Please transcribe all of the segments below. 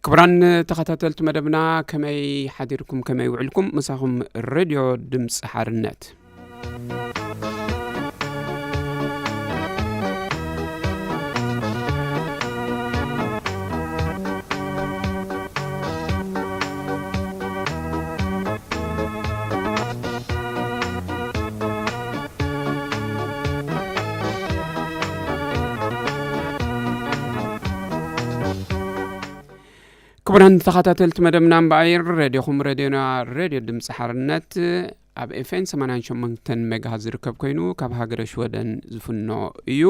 ክቡራን ተኸታተልቲ መደብና፣ ከመይ ሓዲርኩም፣ ከመይ ውዕልኩም? ምሳኹም ሬድዮ ድምፂ ሓርነት። ክቡራን ተኸታተልቲ መደብና፣ እምበኣር ሬድዮኹም ሬድዮና፣ ሬድዮ ድምፂ ሓርነት ኣብ ኤፍኤን ሰማንያን ሸሞንተን ሜጋሃት ዝርከብ ኮይኑ፣ ካብ ሃገረ ሽወደን ዝፍኖ እዩ።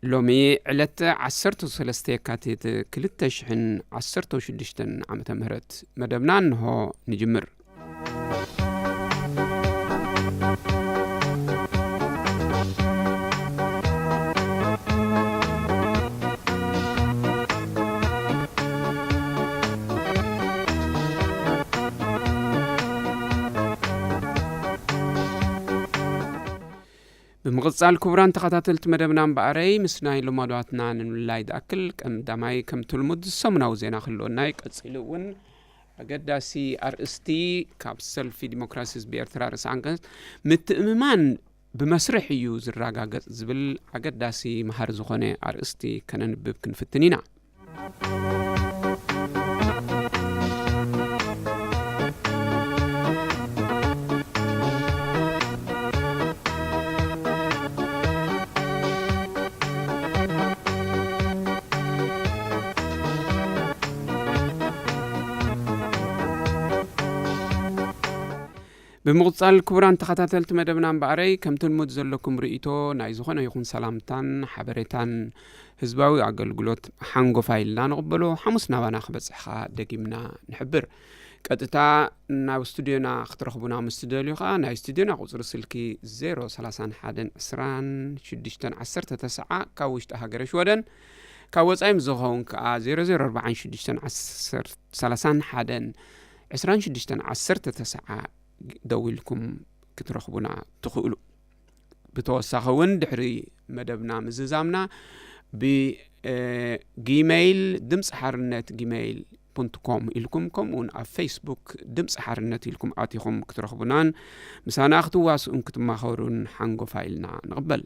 ሎሚ ዕለት ዓሰርተ ሰለስተ የካቲት ክልተ ሽሕን ዓሰርተ ሽዱሽተን ዓመተ ምህረት መደብና እንሆ ንጅምር። ብምቕጻል፣ ክቡራን ተኸታተልቲ መደብና፣ እምበኣረይ ምስ ናይ ልማዳትና ንምልላይ ዝኣክል፣ ቀዳማይ ከምቲ ልሙድ ሰሙናዊ ዜና ክህልወና እዩ። ቀጺሉ እውን ኣገዳሲ ኣርእስቲ ካብ ሰልፊ ዲሞክራሲ ህዝቢ ኤርትራ ርእሰ ኣንቀጽ፣ ምትእምማን ብመስርሕ እዩ ዝረጋገጽ ዝብል ኣገዳሲ መሃሪ ዝኾነ ኣርእስቲ ከነንብብ ክንፍትን ኢና። ብምቕጻል፣ ክቡራን ተኸታተልቲ መደብና፣ እምበኣረይ ከምቲ ልሙድ ዘለኩም ርእይቶ፣ ናይ ዝኾነ ይኹን ሰላምታን ሓበሬታን ህዝባዊ ኣገልግሎት ሓንጎፋይ ኢልና ንቕበሎ። ሓሙስ ናባና ክበጽሕ ከኣ ደጊምና ንሕብር። ቀጥታ ናብ ስቱድዮና ክትረኽቡና ምስ ትደልዩ ከኣ፣ ናይ ስቱድዮና ቁጽሪ ስልኪ ዜሮ ሰላሳን ሓደን ዕስራን ሽዱሽተን ዓሰርተ ተስዓ፣ ካብ ውሽጢ ሃገረ ሽወደን፣ ካብ ወጻኢ ምስ ዝኸውን ከኣ ዜሮ ዜሮ ኣርባዓን ሽዱሽተን ዓሰርተ ሰላሳን ሓደን ዕስራን ሽዱሽተን ዓሰርተ ተስዓ ደዊልኩም ክትረኽቡና ትኽእሉ። ብተወሳኺ እውን ድሕሪ መደብና ምዝዛምና ብ፣ እ፣ ጊመይል ድምፂ ሓርነት ጊመይል ፖንት ኮም ኢልኩም፣ ከምኡውን ኣብ ፌስቡክ ድምፂ ሓርነት ኢልኩም ኣቲኹም ክትረኽቡናን ምሳና ክትዋስኡን ክትማኸሩን ሓንጎፋይ ኢልና ንቕበል።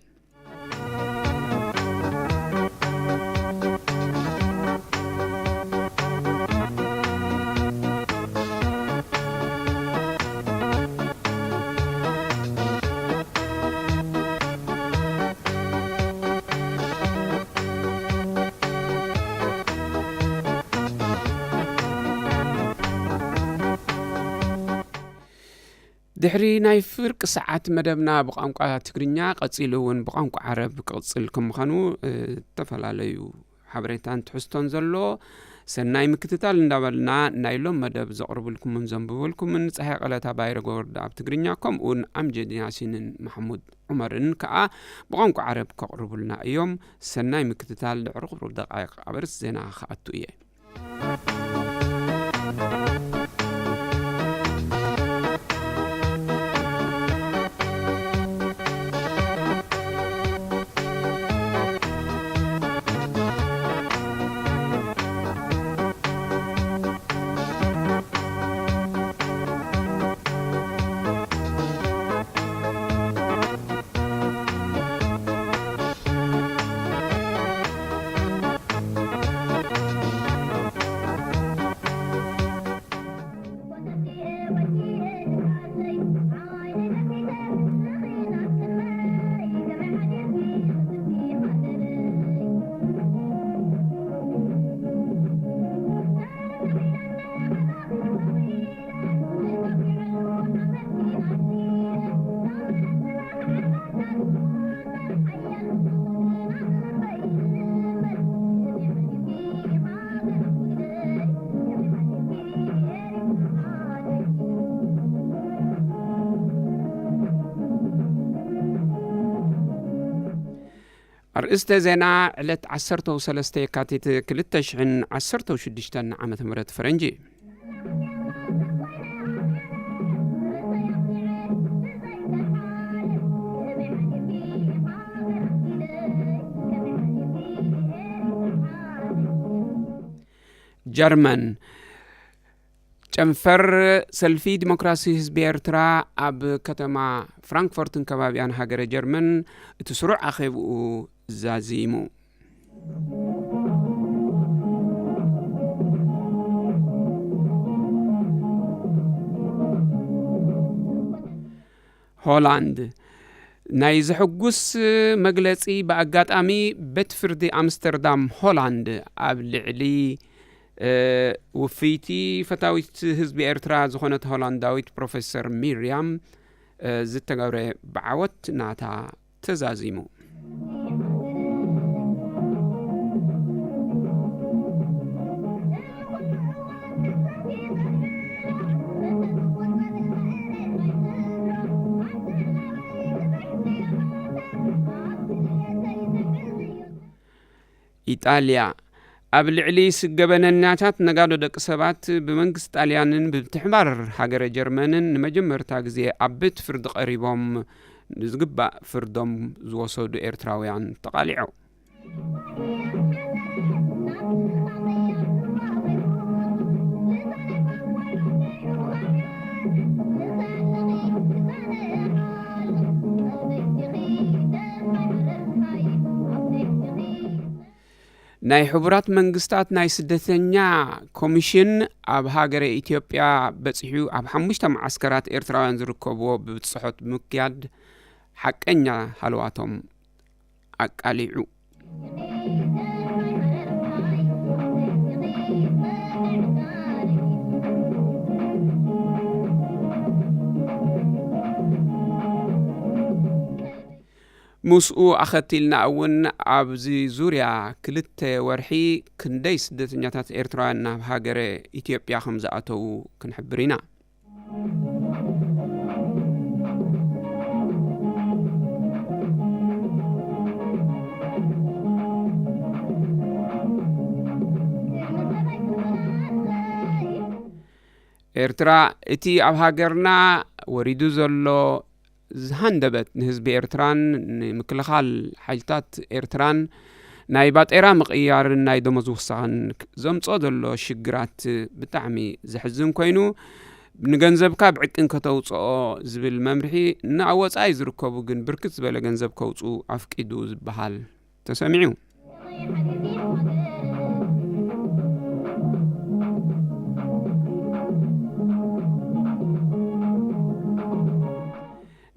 ድሕሪ ናይ ፍርቂ ሰዓት መደብና ብቋንቋ ትግርኛ፣ ቀጺሉ እውን ብቋንቋ ዓረብ ክቕጽል ከም ምዃኑ፣ እ፣ ዝተፈላለዩ ሓበሬታን ትሕዝቶን ዘሎ። ሰናይ ምክትታል እንዳበልና፣ ናይ ሎም መደብ ዘቕርብልኩምን ዘንብበልኩምን ጸሃይ ቀለታ ባይረ ገወርዳ ኣብ ትግርኛ፣ ከምኡውን ኣምጀድ ያሲንን ማሕሙድ ዑመርን ከኣ ብቋንቋ ዓረብ ከቕርቡልና እዮም። ሰናይ ምክትታል። ድሕሪ ቁሩብ ደቃይቕ ኣብ ርእሲ ዜና ክኣቱ እየ። ኣርእስተ ዜና ዕለት ዓሰርተ ሰለስተ የካቲት ክልተ ሽሕን ዓሰርተ ሽዱሽተን ዓመተ ምህረት ፈረንጂ። ጀርመን። ጨንፈር ሰልፊ ዲሞክራሲ ህዝቢ ኤርትራ ኣብ ከተማ ፍራንክፈርትን ከባቢኣን ሃገረ ጀርመን እቲ ስሩዕ ኣኼብኡ ዛዚሙ። ሆላንድ። ናይ ዘሐጉስ መግለጺ ብኣጋጣሚ ቤት ፍርዲ ኣምስተርዳም ሆላንድ ኣብ ልዕሊ፣ እ፣ ውፍይቲ ፈታዊት ህዝቢ ኤርትራ ዝኾነት ሆላንዳዊት ፕሮፌሰር ሚርያም፣ እ፣ ዝተገብረ ብዓወት ናታ ተዛዚሙ። ኢጣልያ። ኣብ ልዕሊ ስገበነኛታት ነጋዶ ደቂ ሰባት ብመንግስቲ ጣልያንን ብምትሕባር ሃገረ ጀርመንን ንመጀመርታ ግዜ ኣብ ቤት ፍርዲ ቀሪቦም ንዝግባእ ፍርዶም ዝወሰዱ ኤርትራውያን ተቓሊዖም። ናይ ሕቡራት መንግስታት ናይ ስደተኛ ኮሚሽን ኣብ ሃገረ ኢትዮጵያ በጺሑ ኣብ ሓሙሽተ መዓስከራት ኤርትራውያን ዝርከብዎ ብብጽሖት ብምክያድ ሓቀኛ ሃለዋቶም ኣቃሊዑ። ምስኡ ኣኸቲልና እውን ኣብዚ ዙርያ ክልተ ወርሒ ክንደይ ስደተኛታት ኤርትራውያን ናብ ሃገረ ኢትዮጵያ ከም ዝኣተዉ ክንሕብር ኢና። ኤርትራ፣ እቲ ኣብ ሃገርና ወሪዱ ዘሎ ዝሃንደበት ንህዝቢ ኤርትራን ንምክልኻል ሓይልታት ኤርትራን ናይ ባጤራ ምቕያርን ናይ ደሞዝ ውሳኽን ዘምጽኦ ዘሎ ሽግራት ብጣዕሚ ዘሕዝን ኮይኑ፣ ንገንዘብካ ብዕቅን ከተውጽኦ ዝብል መምርሒ፣ ንኣብ ወጻኢ ዝርከቡ ግን ብርክት ዝበለ ገንዘብ ከውጽኡ ኣፍቂዱ ዝበሃል ተሰሚዑ።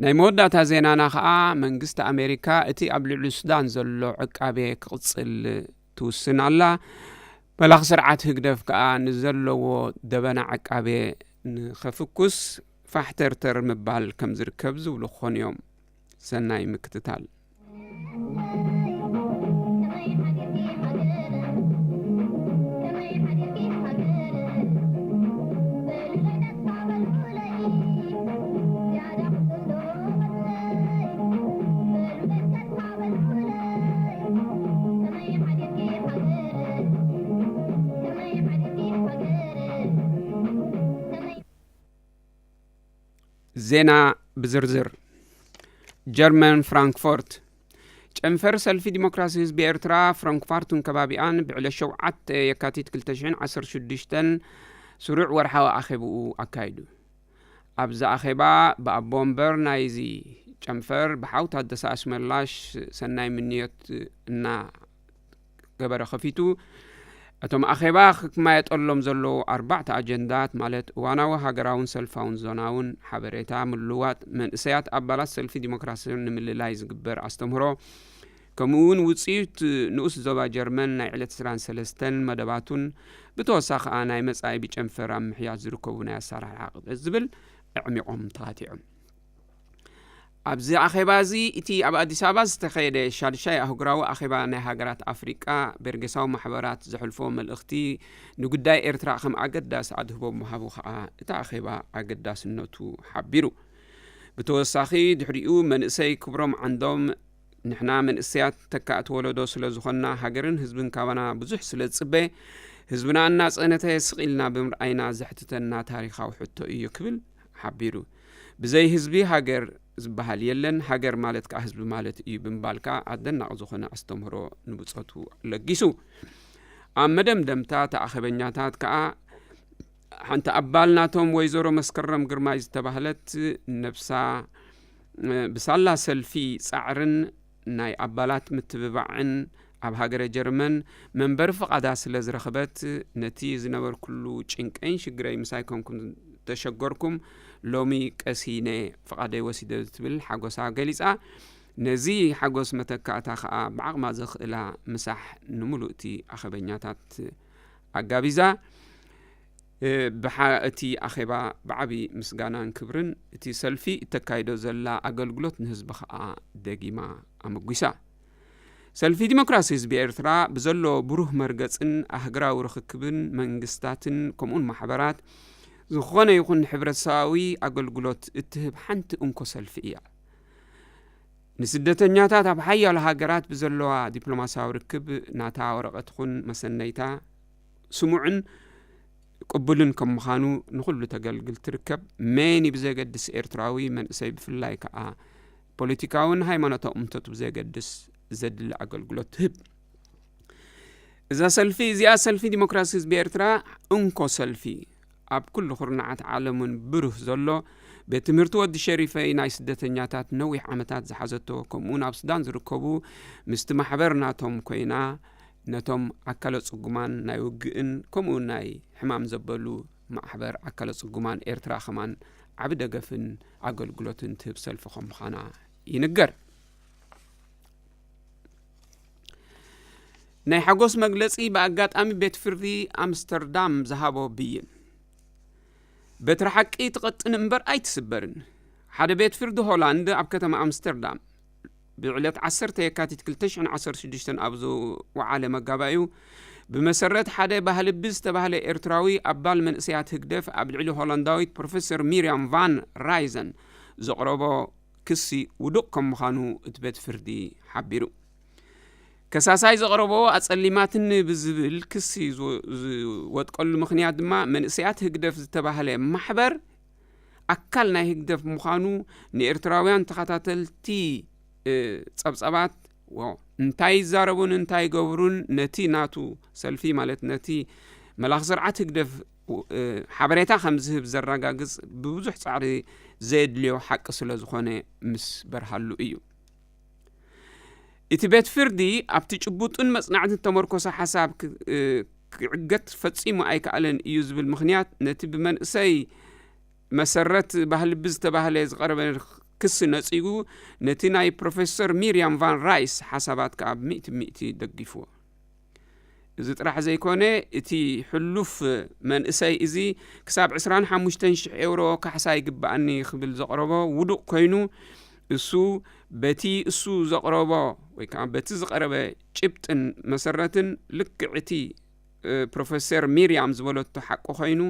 ናይ መወዳእታ ዜናና ኸኣ፣ መንግስቲ ኣሜሪካ እቲ ኣብ ልዕሊ ሱዳን ዘሎ ዕቃቤ ክቕጽል ትውስን ኣላ። መላኺ ስርዓት ህግደፍ ከኣ ንዘለዎ ደበና ዕቃቤ ንኸፍኩስ ፋሕተርተር ምባል ከም ዝርከብ ዝብሉ ክኾኑ እዮም። ሰናይ ምክትታል። ዜና ብዝርዝር። ጀርመን ፍራንክፎርት። ጨንፈር ሰልፊ ዲሞክራሲ ህዝቢ ኤርትራ ፍራንክፋርትን ከባቢኣን ብዕለት ሸውዓተ የካቲት ክልተ ሽሕን ዓሰርተ ሽዱሽተን ስሩዕ ወርሓዊ ኣኼብኡ ኣካይዱ። ኣብዚ ኣኼባ ብኣቦ ወንበር ናይዚ ጨንፈር ብሓው ታደሰ ኣስመላሽ ሰናይ ምንዮት እና ገበረ ከፊቱ። እቶም ኣኼባ ክማየጠሎም ዘለዉ ኣርባዕተ ኣጀንዳት፣ ማለት እዋናዊ ሃገራውን ሰልፋውን ዞናውን ሓበሬታ ምልዋጥ፣ መንእሰያት ኣባላት ሰልፊ ዲሞክራሲ ንምልላይ ዝግበር ኣስተምህሮ፣ ከምኡ እውን ውፅኢት ንኡስ ዞባ ጀርመን ናይ ዕለት ዕስራን ሰለስተን መደባቱን፣ ብተወሳኺ ከኣ ናይ መጻኢ ብጨንፈር ኣብ ምሕያት ዝርከቡ ናይ ኣሰራርሓ ቅጥዒ ዝብል ኣዕሚቖም ተኻቲዖም። ኣብዚ ኣኼባ እዚ፣ እቲ ኣብ ኣዲስ ኣበባ ዝተኸየደ ሻድሻይ ኣህጉራዊ ኣኼባ ናይ ሃገራት ኣፍሪቃ በርጌሳዊ ማሕበራት ዘሕልፎ መልእኽቲ ንጉዳይ ኤርትራ ከም ኣገዳሲ ኣድህቦ ምሃቡ ከኣ እቲ ኣኼባ ኣገዳስነቱ ሓቢሩ። ብተወሳኺ፣ ድሕሪኡ መንእሰይ ክብሮም ዓንዶም፣ ንሕና መንእሰያት ተካእቲ ወለዶ ስለ ዝኾንና፣ ሃገርን ህዝብን ካባና ብዙሕ ስለ ዝጽበ፣ ህዝብና እናጸነተ ስቕ ኢልና ብምርኣይና ዘሕትተና ታሪኻዊ ሕቶ እዩ ክብል ሓቢሩ። ብዘይ ህዝቢ ሃገር ዝበሃል የለን፣ ሃገር ማለት ከኣ ህዝቢ ማለት እዩ ብምባል ከኣ ኣደናቒ ዝኾነ ኣስተምህሮ ንብጾቱ ለጊሱ። ኣብ መደምደምታ፣ እቲ ኣኼበኛታት ከኣ ሓንቲ ኣባል ናቶም ወይዘሮ መስከረም ግርማይ ዝተባህለት፣ ነብሳ ብሳላ ሰልፊ ጻዕርን ናይ ኣባላት ምትብባዕን ኣብ ሃገረ ጀርመን መንበሪ ፍቓዳ ስለ ዝረኸበት፣ ነቲ ዝነበርኩሉ ጭንቀይን ሽግረይ ምሳይ ኮንኩም ተሸገርኩም፣ ሎሚ ቀሲነ ፍቓደይ ወሲደ ትብል ሓጎሳ ገሊጻ። ነዚ ሓጎስ መተካእታ ከኣ ብዓቕማ ዘኽእላ ምሳሕ ንምሉእቲ ኣኸበኛታት ኣጋቢዛ። እ፣ ብሓ-፣ እቲ ኣኼባ ብዓቢ ምስጋናን ክብርን፣ እቲ ሰልፊ እተካይዶ ዘላ ኣገልግሎት ንህዝቢ ከኣ ደጊማ ኣመጒሳ። ሰልፊ ዲሞክራሲ ህዝቢ ኤርትራ ብዘሎ ብሩህ መርገጽን ኣህግራዊ ርኽክብን መንግስታትን ከምኡን ማሕበራት ዝኾነ ይኹን ሕብረተሰባዊ ኣገልግሎት እትህብ ሓንቲ እንኮ ሰልፊ እያ። ንስደተኛታት ኣብ ሓያሎ ሃገራት ብዘለዋ ዲፕሎማስያዊ ርክብ ናታ ወረቐት ኹን መሰነይታ ስሙዕን ቅቡልን ከም ምዃኑ ንኹሉ ተገልግል ትርከብ። መን እዩ ብዘገድስ ኤርትራዊ መንእሰይ ብፍላይ ከኣ ፖለቲካውን ሃይማኖታዊ እምነቱ ብዘገድስ ዘድሊ ኣገልግሎት ትህብ። እዛ ሰልፊ እዚኣ ሰልፊ ዲሞክራሲ ህዝቢ ኤርትራ እንኮ ሰልፊ ኣብ ኩሉ ኩርናዓት ዓለም እውን ብሩህ ዘሎ ቤት ትምህርቲ ወዲ ሸሪፈይ ናይ ስደተኛታት ነዊሕ ዓመታት ዝሓዘቶ ከምኡውን ኣብ ሱዳን ዝርከቡ ምስቲ ማሕበር ናቶም ኮይና ነቶም ኣካለ ጽጉማን ናይ ውግእን ከምኡውን ናይ ሕማም ዘበሉ ማሕበር ኣካለ ጽጉማን ኤርትራ ከማን ዓቢ ደገፍን ኣገልግሎትን ትህብ ሰልፊ ከም ምዃና ይንገር። ናይ ሓጎስ መግለጺ ብኣጋጣሚ ቤት ፍርዲ ኣምስተርዳም ዝሃቦ ብይን። በትሪ ሓቂ ትቐጥን እምበር ኣይትስበርን። ሓደ ቤት ፍርዲ ሆላንድ ኣብ ከተማ ኣምስተርዳም ብዕለት ዓሰርተ የካቲት ክልተ ሽሕን ዓሰርተ ሽዱሽተን ኣብ ዝወዓለ መጋባእዩ፣ ብመሰረት ሓደ ባህልቢ ዝተባህለ ኤርትራዊ ኣባል መንእሰያት ህግደፍ ኣብ ልዕሊ ሆላንዳዊት ፕሮፌሰር ሚርያም ቫን ራይዘን ዘቕረቦ ክሲ ውዱቕ ከም ምዃኑ እቲ ቤት ፍርዲ ሓቢሩ። ከሳሳይ ዘቕረቦ ኣጸሊማትኒ ብዝብል ክሲ ዝወ-፣ ዝወጥቀሉ ምኽንያት ድማ መንእሰያት ህግደፍ ዝተባህለ ማሕበር ኣካል ናይ ህግደፍ ምዃኑ ንኤርትራውያን ተኸታተልቲ፣ እ፣ ጸብጸባት፣ ዎ፣ እንታይ ይዛረቡን እንታይ ይገብሩን ነቲ ናቱ ሰልፊ ማለት ነቲ መላኺ ስርዓት ህግደፍ፣ እ፣ ሓበሬታ ከም ዝህብ ዘረጋግጽ ብብዙሕ ጻዕሪ ዘየድልዮ ሓቂ ስለ ዝኾነ ምስ በርሃሉ እዩ። እቲ ቤት ፍርዲ ኣብቲ ጭቡጥን መጽናዕትን ተመርኮሰ ሓሳብ ክ-፣ እ፣ ክዕገት ፈጺሙ ኣይከኣለን እዩ ዝብል ምኽንያት ነቲ ብመንእሰይ መሰረት ባህልቢ ዝተባህለ ዝቐረበ ክሲ ነጺጉ፣ ነቲ ናይ ፕሮፌሰር ሚርያም ቫን ራይስ ሓሳባት ከኣ ብሚእቲ ብሚእቲ ደጊፍዎ። እዚ ጥራሕ ዘይኮነ፣ እቲ ሕሉፍ መንእሰይ እዚ ክሳብ ዕስራን ሓሙሽተን ሽሕ ኤውሮ ካሕሳ ይግብኣኒ ክብል ዘቕረቦ ውዱቕ ኮይኑ፣ እሱ በቲ እሱ ዘቕረቦ ወይ ከኣ በቲ ዝቐረበ ጭብጥን መሰረትን ልክዕ እቲ፣ እ፣ ፕሮፌሰር ሚርያም ዝበለቶ ሓቂ ኮይኑ፣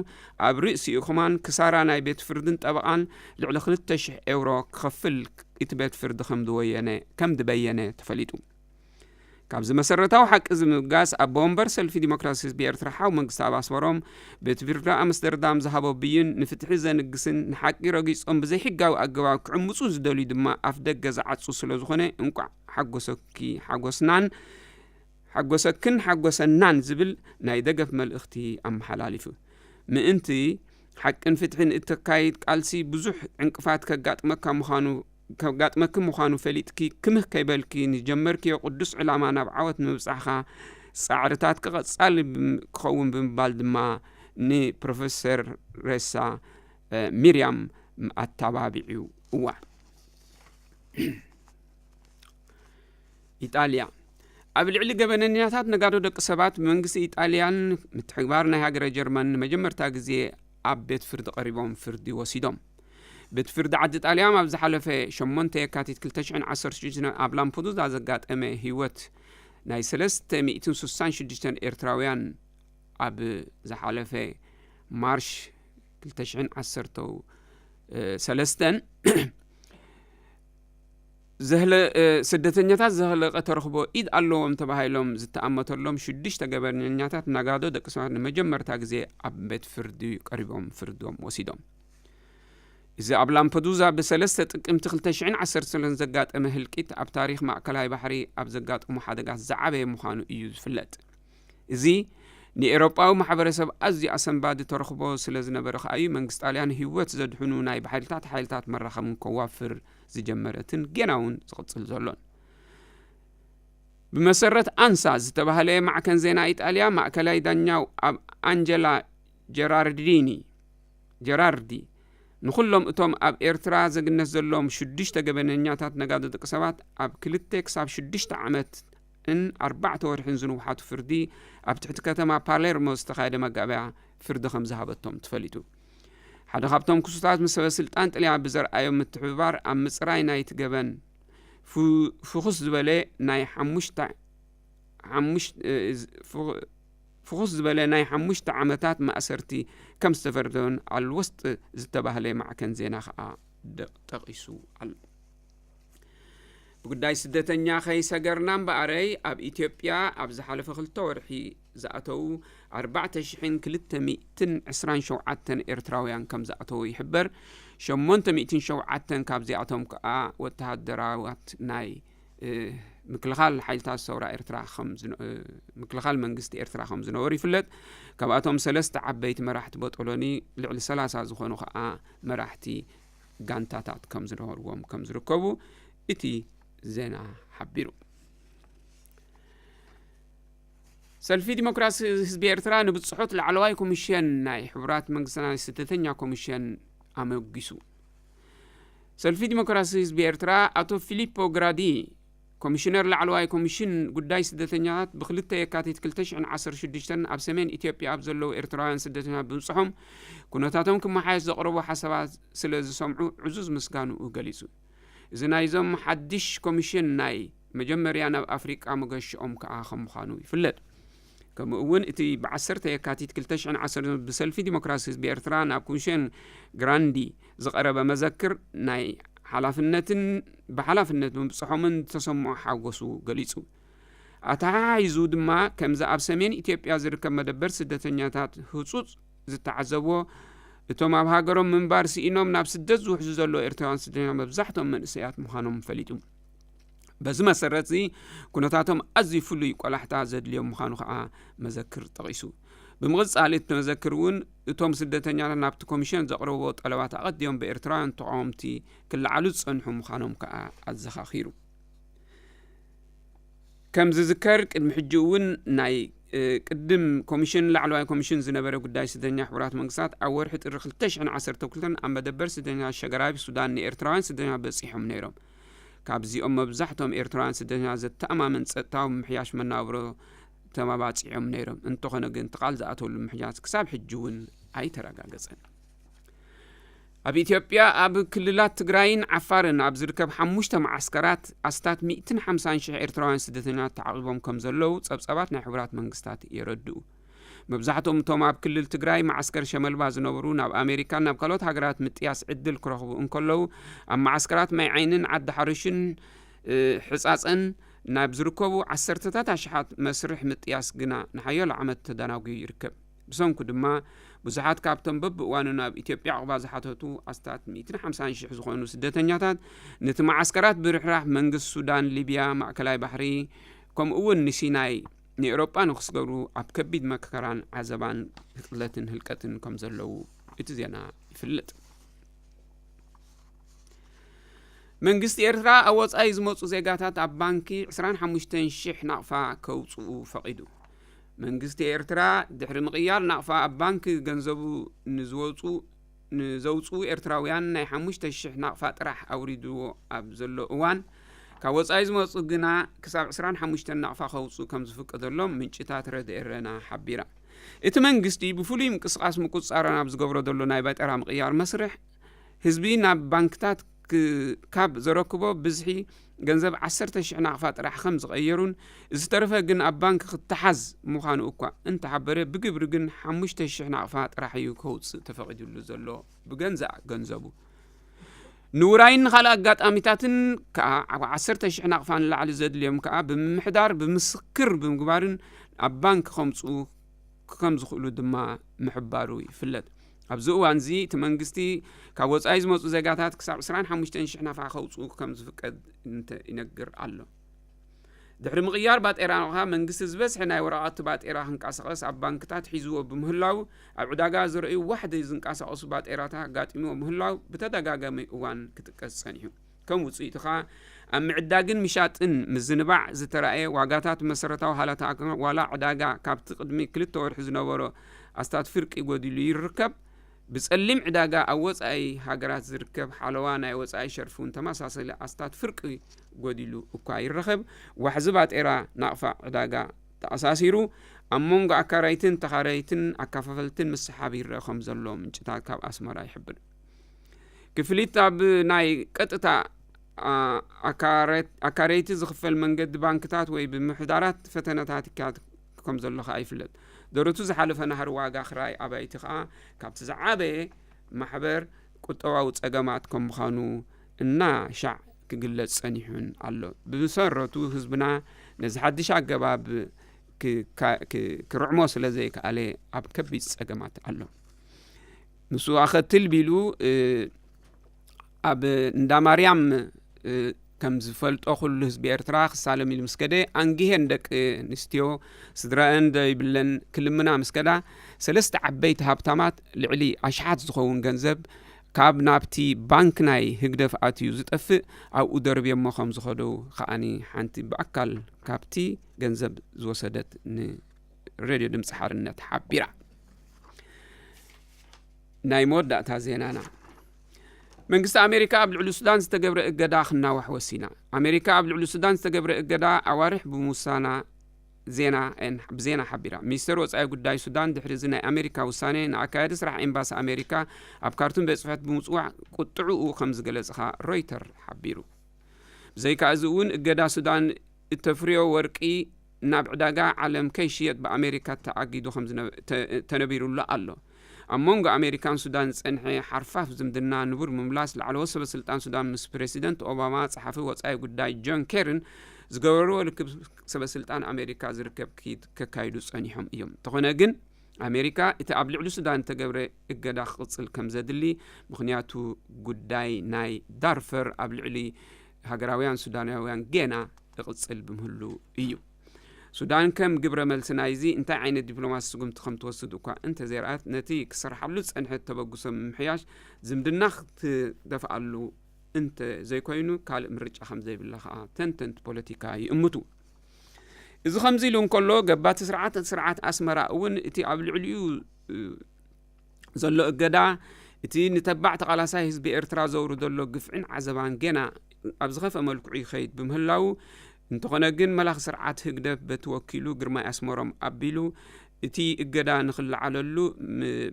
ኣብ ርእሲኡ ከማን ክሳራ ናይ ቤት ፍርድን ጠበቓን ልዕሊ ክልተ ሽሕ ኤውሮ ክኸፍል እቲ ቤት ፍርዲ ከም ዝወየነ፣ ከም ዝበየነ ተፈሊጡ። ካብዚ መሰረታዊ ሓቂ እዚ ብምብጋስ፣ ኣቦ ወንበር ሰልፊ ዲሞክራሲ ህዝቢ ኤርትራ ሓው መንግስተኣብ ኣስመሮም፣ ቤት ፍርዲ ኣምስተርዳም ዝሃቦ ብይን ንፍትሒ ዘንግስን ንሓቂ ረጊጾም ብዘይሕጋዊ ኣገባብ ክዕምጹ ዝደልዩ ድማ ኣፍ ደገ ዝዓጹ ስለ ዝኾነ፣ እንቋዕ ሓጎሰኪ ሓጎስናን፣ ሓጎሰክን ሓጎሰናን ዝብል ናይ ደገፍ መልእኽቲ ኣመሓላሊፉ። ምእንቲ ሓቅን ፍትሕን እተካይድ ቃልሲ ብዙሕ ዕንቅፋት ከጋጥመካ ምዃኑ፣ ከጋጥመኪ ምዃኑ ፈሊጥኪ፣ ክምህ ከይበልኪ ንጀመርክዮ ቅዱስ ዕላማ ናብ ዓወት ንምብጻሕኻ ጻዕርታትኪ ቀጻሊ ብም-፣ ክኸውን ብምባል ድማ ንፕሮፌሰር ሬሳ፣ እ፣ ሚርያም ኣተባቢዑ። እዋ። ኢጣልያ። ኣብ ልዕሊ ገበነኛታት ነጋዶ ደቂ ሰባት ብመንግስቲ ኢጣልያን ምትሕግባር ናይ ሃገረ ጀርመን ንመጀመርታ ግዜ ኣብ ቤት ፍርዲ ቀሪቦም ፍርዲ ወሲዶም። ቤት ፍርዲ ዓዲ ጣልያን ኣብ ዝሓለፈ ሸሞንተ የካቲት ክልተ ሽሕን ዓሰርተ ሽዱሽተን ኣብ ላምፐዱዛ ዘጋጠመ ህይወት ናይ ሰለስተ ሚእትን ስሳን ሽዱሽተን ኤርትራውያን ኣብ ዝሓለፈ ማርሽ ክልተ ሽሕን ዓሰርተ ሰለስተን ዘህለ-፣ እ፣ ስደተኛታት ዘህለቐ ተረኽቦ ኢድ ኣለዎም ተባሂሎም ዝተኣመተሎም ሽዱሽተ ገበነኛታት ነጋዶ ደቂ ሰባት ንመጀመርታ ግዜ ኣብ ቤት ፍርዲ ቀሪቦም ፍርዶም ወሲዶም። እዚ ኣብ ላምፐዱዛ ብሰለስተ ጥቅምቲ ክልተ ሽሕን ዓሰርተ ሰለስተን ዘጋጠመ ህልቂት ኣብ ታሪኽ ማእከላይ ባሕሪ ኣብ ዘጋጠሙ ሓደጋት ዝዓበየ ምዃኑ እዩ ዝፍለጥ። እዚ ንኤውሮጳዊ ማሕበረሰብ ኣዝዩ ኣሰንባዲ ተረኽቦ ስለ ዝነበረ ከኣ እዩ መንግስቲ ጣልያን ህይወት ዘድሕኑ ናይ ባሕርታት ሓይልታት መራኸብን ከዋፍር ዝጀመረትን ጌና እውን ዝቕጽል ዘሎን። ብመሰረት ኣንሳ ዝተባህለ ማዕከን ዜና ኢጣልያ፣ ማእከላይ ዳኛው ኣብ ኣንጀላ ጀራርዲኒ ጀራርዲ፣ ንኹሎም እቶም ኣብ ኤርትራ ዜግነት ዘለዎም ሽዱሽተ ገበነኛታት ነጋዶ ደቂ ሰባት ኣብ ክልተ ክሳብ ሽዱሽተ ዓመትን ኣርባዕተ ወርሕን ዝንውሓቱ ፍርዲ ኣብ ትሕቲ ከተማ ፓሌርሞ ዝተኻየደ መጋበያ ፍርዲ ከም ዝሃበቶም ተፈሊጡ። ሓደ ካብቶም ክሱታት ምስ ሰበ ስልጣን ጥልያን ብዘርኣዮ ምትሕብባር ኣብ ምጽራይ ናይቲ ገበን ፉ-፣ ፍኹስ ዝበለ ናይ ሓሙሽተ ሓሙሽ-፣ እ፣ ዝ-፣ ፍኹ-፣ ፍኹስ ዝበለ ናይ ሓሙሽተ ዓመታት ማእሰርቲ ከም ዝተፈረደን ኣልወስጥ ዝተባህለ ማዕከን ዜና ከኣ ደ-፣ ጠቒሱ ኣሎ። ብጉዳይ ስደተኛ ከይሰገርና እምበኣረይ፣ ኣብ ኢትዮጵያ ኣብ ዝሓለፈ ክልተ ወርሒ ዝኣተዉ ኣርባዕተ ሽሕን ክልተ ሚእትን ዕስራን ሸውዓተን ኤርትራውያን ከም ዝኣተዉ ይሕበር። ሸሞንተ ሚእትን ሸውዓተን ካብዚኣቶም ከኣ ወተሃደራዋት ናይ፣ እ፣ ምክልኻል ሓይልታት ሰውራ ኤርትራ ከም ዝነ-፣ እ፣ ምክልኻል መንግስቲ ኤርትራ ከም ዝነበሩ ይፍለጥ። ካብኣቶም ሰለስተ ዓበይቲ መራሕቲ ቦጦሎኒ፣ ልዕሊ ሰላሳ ዝኾኑ ከኣ መራሕቲ ጋንታታት ከም ዝነበርዎም ከም ዝርከቡ እቲ ዜና ሓቢሩ። ሰልፊ ዲሞክራሲ ህዝቢ ኤርትራ ንብጽሑት ላዕለዋይ ኮሚሽን ናይ ሕቡራት መንግስታት ናይ ስደተኛ ኮሚሽን ኣመጊሱ። ሰልፊ ዲሞክራሲ ህዝቢ ኤርትራ ኣቶ ፊሊፖ ግራዲ፣ ኮሚሽነር ላዕለዋይ ኮሚሽን ጉዳይ ስደተኛታት፣ ብክልተ የካቲት ክልተ ሽሕን ዓሰርተ ሽዱሽተን ኣብ ሰሜን ኢትዮጵያ ኣብ ዘለዉ ኤርትራውያን ስደተኛታት ብምብጽሖም ኩነታቶም ክመሓየሽ ዘቕረቦ ሓሳባት ስለ ዝሰምዑ ዕዙዝ ምስጋንኡ ገሊጹ። እዚ ናይዞም ሓድሽ ኮሚሽን ናይ መጀመርያ ናብ ኣፍሪቃ መገሽኦም ከኣ ከም ምዃኑ ይፍለጥ። ከምኡ እውን እቲ ብዓሰርተ የካቲት ክልተ ሽሕን ዓሰርተ ብሰልፊ ዲሞክራሲ ህዝቢ ኤርትራ ናብ ኮሚሽን ግራንዲ ዝቐረበ መዘክር ናይ ሓላፍነትን ብሓላፍነት ምብጽሖምን ዝተሰምዖ ሓጎሱ ገሊጹ። ኣተሓሒዙ ድማ ከምዚ ኣብ ሰሜን ኢትዮጵያ ዝርከብ መደበር ስደተኛታት ህጹጽ ዝተዓዘብዎ፣ እቶም ኣብ ሃገሮም ምንባር ስኢኖም ናብ ስደት ዝውሕዙ ዘለዉ ኤርትራውያን ስደተኛታት መብዛሕትኦም መንእሰያት ምዃኖም ፈሊጡ። በዚ መሰረት እዚ ኩነታቶም ኣዝዩ ፍሉይ ቆላሕታ ዘድልዮም ምዃኑ ከኣ መዘክር ጠቒሱ። ብምቕጻል እቲ መዘክር እውን እቶም ስደተኛታት ናብቲ ኮሚሽን ዘቕረብዎ ጠለባት ኣቐዲሞም ብኤርትራውያን ተቓወምቲ ክለዓሉ ዝጸንሑ ምዃኖም ከኣ ኣዘኻኺሩ። ከም ዝዝከር ቅድሚ ሕጂ እውን ናይ፣ እ፣ ቅድም ኮሚሽን ላዕለዋይ ኮሚሽን ዝነበረ ጉዳይ ስደተኛ ሕቡራት መንግስታት ኣብ ወርሒ ጥሪ ክልተ ሽሕን ዓሰርተ ክልተን ኣብ መደበር ስደተኛ ሸገራቢ ሱዳን ንኤርትራውያን ስደተኛ በጺሖም ነይሮም። ካብዚኦም መብዛሕትኦም ኤርትራውያን ስደተኛ ዘተኣማምን ጸጥታዊ ምምሕያሽ መናብሮ ተማባጺዖም ነይሮም። እንተኾነ ግን እቲ ቃል ዝኣተወሉ ምሕያሽ ክሳብ ሕጂ እውን ኣይተረጋገጸን። ኣብ ኢትዮጵያ ኣብ ክልላት ትግራይን ዓፋርን ኣብ ዝርከብ ሓሙሽተ መዓስከራት ኣስታት ሚእትን ሓምሳን ሽሕ ኤርትራውያን ስደተኛታት ተዓቒቦም ከም ዘለዉ ጸብጻባት ናይ ሕቡራት መንግስታት የረድኡ። መብዛሕትኦም እቶም ኣብ ክልል ትግራይ መዓስከር ሸመልባ ዝነበሩ ናብ ኣሜሪካን ናብ ካልኦት ሃገራት ምጥያስ ዕድል ክረኽቡ እንከለዉ፣ ኣብ መዓስከራት ማይ ዓይንን ዓዲ ሓሩሽን፣ እ፣ ሕጻጸን ናብ ዝርከቡ ዓሰርተታት ኣሽሓት መስርሕ ምጥያስ ግና ንሓያሎ ዓመት ተደናጒዩ ይርከብ። ብሰንኩ ድማ ብዙሓት ካብቶም በብእዋኑ ናብ ኢትዮጵያ ዕቑባ ዝሓተቱ ኣስታት ሚእትን ሓምሳን ሽሕ ዝኾኑ ስደተኛታት ነቲ መዓስከራት ብርሕራሕ መንግስቲ ሱዳን፣ ሊብያ፣ ማእከላይ ባሕሪ፣ ከምኡ እውን ንሲናይ፣ ንኤውሮጳ ንክስገሩ ኣብ ከቢድ መከራን ዓዘባን፣ ቅትለትን ህልቀትን ከም ዘለዉ እቲ ዜና ይፍልጥ። መንግስቲ ኤርትራ ኣብ ወጻኢ ዝመጹ ዜጋታት ኣብ ባንኪ ዕስራን ሓሙሽተን ሽሕ ናቕፋ ከውጽኡ ፈቒዱ። መንግስቲ ኤርትራ ድሕሪ ምቕያር ናቕፋ ኣብ ባንኪ ገንዘቡ ንዝወጹ፣ ንዘውጽኡ ኤርትራውያን ናይ ሓሙሽተ ሽሕ ናቕፋ ጥራሕ ኣውሪድዎ ኣብ ዘሎ እዋን፣ ካብ ወጻኢ ዝመጹ ግና ክሳብ ዕስራን ሓሙሽተን ናቕፋ ከውጽኡ ከም ዝፍቀደሎም ምንጭታት ረድኤ ኤረና ሓቢራ። እቲ መንግስቲ ብፍሉይ ምንቅስቓስ ምቁጽጻር ኣብ ዝገብሮ ዘሎ ናይ ባጤራ ምቕያር መስርሕ፣ ህዝቢ ናብ ባንክታት ክ-፣ ካብ ዘረክቦ ብዝሒ ገንዘብ ዓሰርተ ሽሕ ናቕፋ ጥራሕ ከም ዝቐየሩን፣ ዝተረፈ ግን ኣብ ባንክ ክተሓዝ ምዃኑ እኳ እንተሓበረ፣ ብግብሪ ግን ሓሙሽተ ሽሕ ናቕፋ ጥራሕ እዩ ከውጽእ ተፈቒዱሉ ዘሎ ብገንዘእ ገንዘቡ። ንውራይን ካልእ ኣጋጣሚታትን ከኣ ኣብ ዓሰርተ ሽሕ ናቕፋ ንላዕሊ ዘድልዮም ከኣ ብምምሕዳር፣ ብምስክር ብምግባርን ኣብ ባንክ ከምጽኡ ከም ዝኽእሉ ድማ ምሕባሩ ይፍለጥ። ኣብዚ እዋን እዚ እቲ መንግስቲ ካብ ወጻኢ ዝመጹ ዜጋታት ክሳብ ዕስራን ሓሙሽተን ሽሕ ናቕፋ ከውጽኡ ከም ዝፍቀድ እንተ-፣ ይነግር ኣሎ። ድሕሪ ምቕያር ባጤራ ከኣ መንግስቲ ዝበዝሐ ናይ ወረቓቕቲ ባጤራ ክንቀሳቐስ ኣብ ባንክታት ሒዝዎ ብምህላው ኣብ ዕዳጋ ዝረኣዩ ዋሕዲ ዝንቀሳቐሱ ባጤራታት ኣጋጢምዎ ምህላው ብተደጋጋሚ እዋን ክጥቀስ ጸኒሑ። ከም ውጽኢቱ ከኣ ኣብ ምዕዳግን ምሻጥን ምዝንባዕ ዝተራእየ ዋጋታት መሰረታዊ ሃለታ ዋላ ዕዳጋ ካብቲ ቅድሚ ክልተ ወርሒ ዝነበሮ ኣስታት ፍርቂ ጎዲሉ ይርከብ። ብጸሊም ዕዳጋ ኣብ ወጻኢ ሃገራት ዝርከብ ሓለዋ ናይ ወጻኢ ሸርፊ እውን ተመሳሳሊ ኣስታት ፍርቂ ጎዲሉ እኳ ይረኸብ። ዋሕዚ ባጤራ ናቕፋ ዕዳጋ ተኣሳሲሩ ኣብ መንጎ ኣካራይትን ተኻረይትን ኣካፋፈልትን ምስሓብ ይረአ ከም ዘሎ ምንጭታት ካብ ኣስመራ ይሕብር። ክፍሊት ኣብ ናይ ቀጥታ ኣካረይቲ ዝኽፈል መንገዲ ባንክታት ወይ ብምሕዳራት ፈተነታት ይካየድ ከም ዘሎ ከኣ ይፍለጥ። ደረቱ ዝሓለፈ ናህሪ ዋጋ ክራይ ኣባይቲ ከኣ ካብቲ ዝዓበየ ማሕበር ቁጠባዊ ጸገማት ከም ምዃኑ እና ሻዕ ክግለጽ ጸኒሑን ኣሎ። ብመሰረቱ ህዝብና ነዚ ሓድሽ ኣገባብ ክርዕሞ ስለ ዘይከኣለ ኣብ ከቢድ ጸገማት ኣሎ። ምስኡ ኣኸትል ቢሉ ኣብ እንዳ ማርያም ከም ዝፈልጦ ኩሉ ህዝቢ ኤርትራ ክሳለም ኢሉ ምስ ከደ ኣንጊሄን ደቂ ኣንስትዮ ስድራአን ዘይብለን ክልምና ምስ ከዳ ሰለስተ ዓበይቲ ሃብታማት ልዕሊ ኣሽሓት ዝኸውን ገንዘብ ካብ ናብቲ ባንክ ናይ ህግደፍ ኣትዩ ዝጠፍእ ኣብኡ ደርብዮሞ ከም ዝኸዱ ከኣኒ ሓንቲ ብኣካል ካብቲ ገንዘብ ዝወሰደት ንሬድዮ ድምፂ ሓርነት ሓቢራ። ናይ መወዳእታ ዜናና መንግስቲ ኣሜሪካ ኣብ ልዕሊ ሱዳን ዝተገብረ እገዳ ክናዋሕ ወሲና። ኣሜሪካ ኣብ ልዕሊ ሱዳን ዝተገብረ እገዳ ኣዋርሕ ብምውሳና ዜና ብዜና ሓቢራ። ሚኒስተር ወጻኢ ጉዳይ ሱዳን ድሕሪ እዚ ናይ ኣሜሪካ ውሳኔ ንኣካያዲ ስራሕ ኤምባሲ ኣሜሪካ ኣብ ካርቱም ቤት ጽሕፈት ብምጽዋዕ ቁጥዕኡ ከም ዝገለጸኻ ሮይተር ሓቢሩ። ብዘይካ እዚ እውን እገዳ ሱዳን እተፍርዮ ወርቂ ናብ ዕዳጋ ዓለም ከይሽየጥ ብኣሜሪካ ተኣጊዱ ከም ዝነ- ተ- ተነቢሩሉ ኣሎ። ኣብ መንጎ ኣሜሪካን ሱዳን ዝጸንሐ ሓርፋፍ ዝምድና ንቡር ምምላስ ላዕለዎት ሰበ ስልጣን ሱዳን ምስ ፕሬሲደንት ኦባማ ጸሓፊ ወጻኢ ጉዳይ ጆን ኬርን ዝገበርዎ ርክብ ሰበ ስልጣን ኣሜሪካ ዝርከብ ክይድ ከካይዱ ጸኒሖም እዮም። እንተኾነ ግን ኣሜሪካ እቲ ኣብ ልዕሊ ሱዳን እተገብረ እገዳ ክቕጽል ከም ዘድሊ፣ ምኽንያቱ ጉዳይ ናይ ዳርፈር ኣብ ልዕሊ ሃገራውያን ሱዳናውያን ጌና እቕጽል ብምህሉ እዩ። ሱዳን ከም ግብረ መልሲ ናይዚ እንታይ ዓይነት ዲፕሎማሲ ስጉምቲ ከም ትወስድ እኳ እንተዘይረኣት፣ ነቲ ክሰርሓሉ ዝጸንሐት ተበግሶ ምምሕያሽ ዝምድና ክትደፍኣሉ እንተ ዘይኮይኑ ካልእ ምርጫ ከም ዘይብላ ከኣ ተንተንቲ ፖለቲካ ይእምቱ። እዚ ከምዚ ኢሉ እንከሎ ገባቲ ስርዓት ስርዓት ኣስመራ እውን እቲ ኣብ ልዕሊኡ ዘሎ እገዳ እቲ ንተባዕ ተቓላሳይ ህዝቢ ኤርትራ ዘውርዶ ዘሎ ግፍዕን ዓዘባን ጌና ኣብ ዝኸፍአ መልክዑ ይኸይድ ብምህላዉ፣ እንተኾነ ግን መላኺ ስርዓት ህግደፍ በቲ ወኪሉ ግርማይ ኣስመሮም ኣቢሉ እቲ እገዳ ንኽለዓለሉ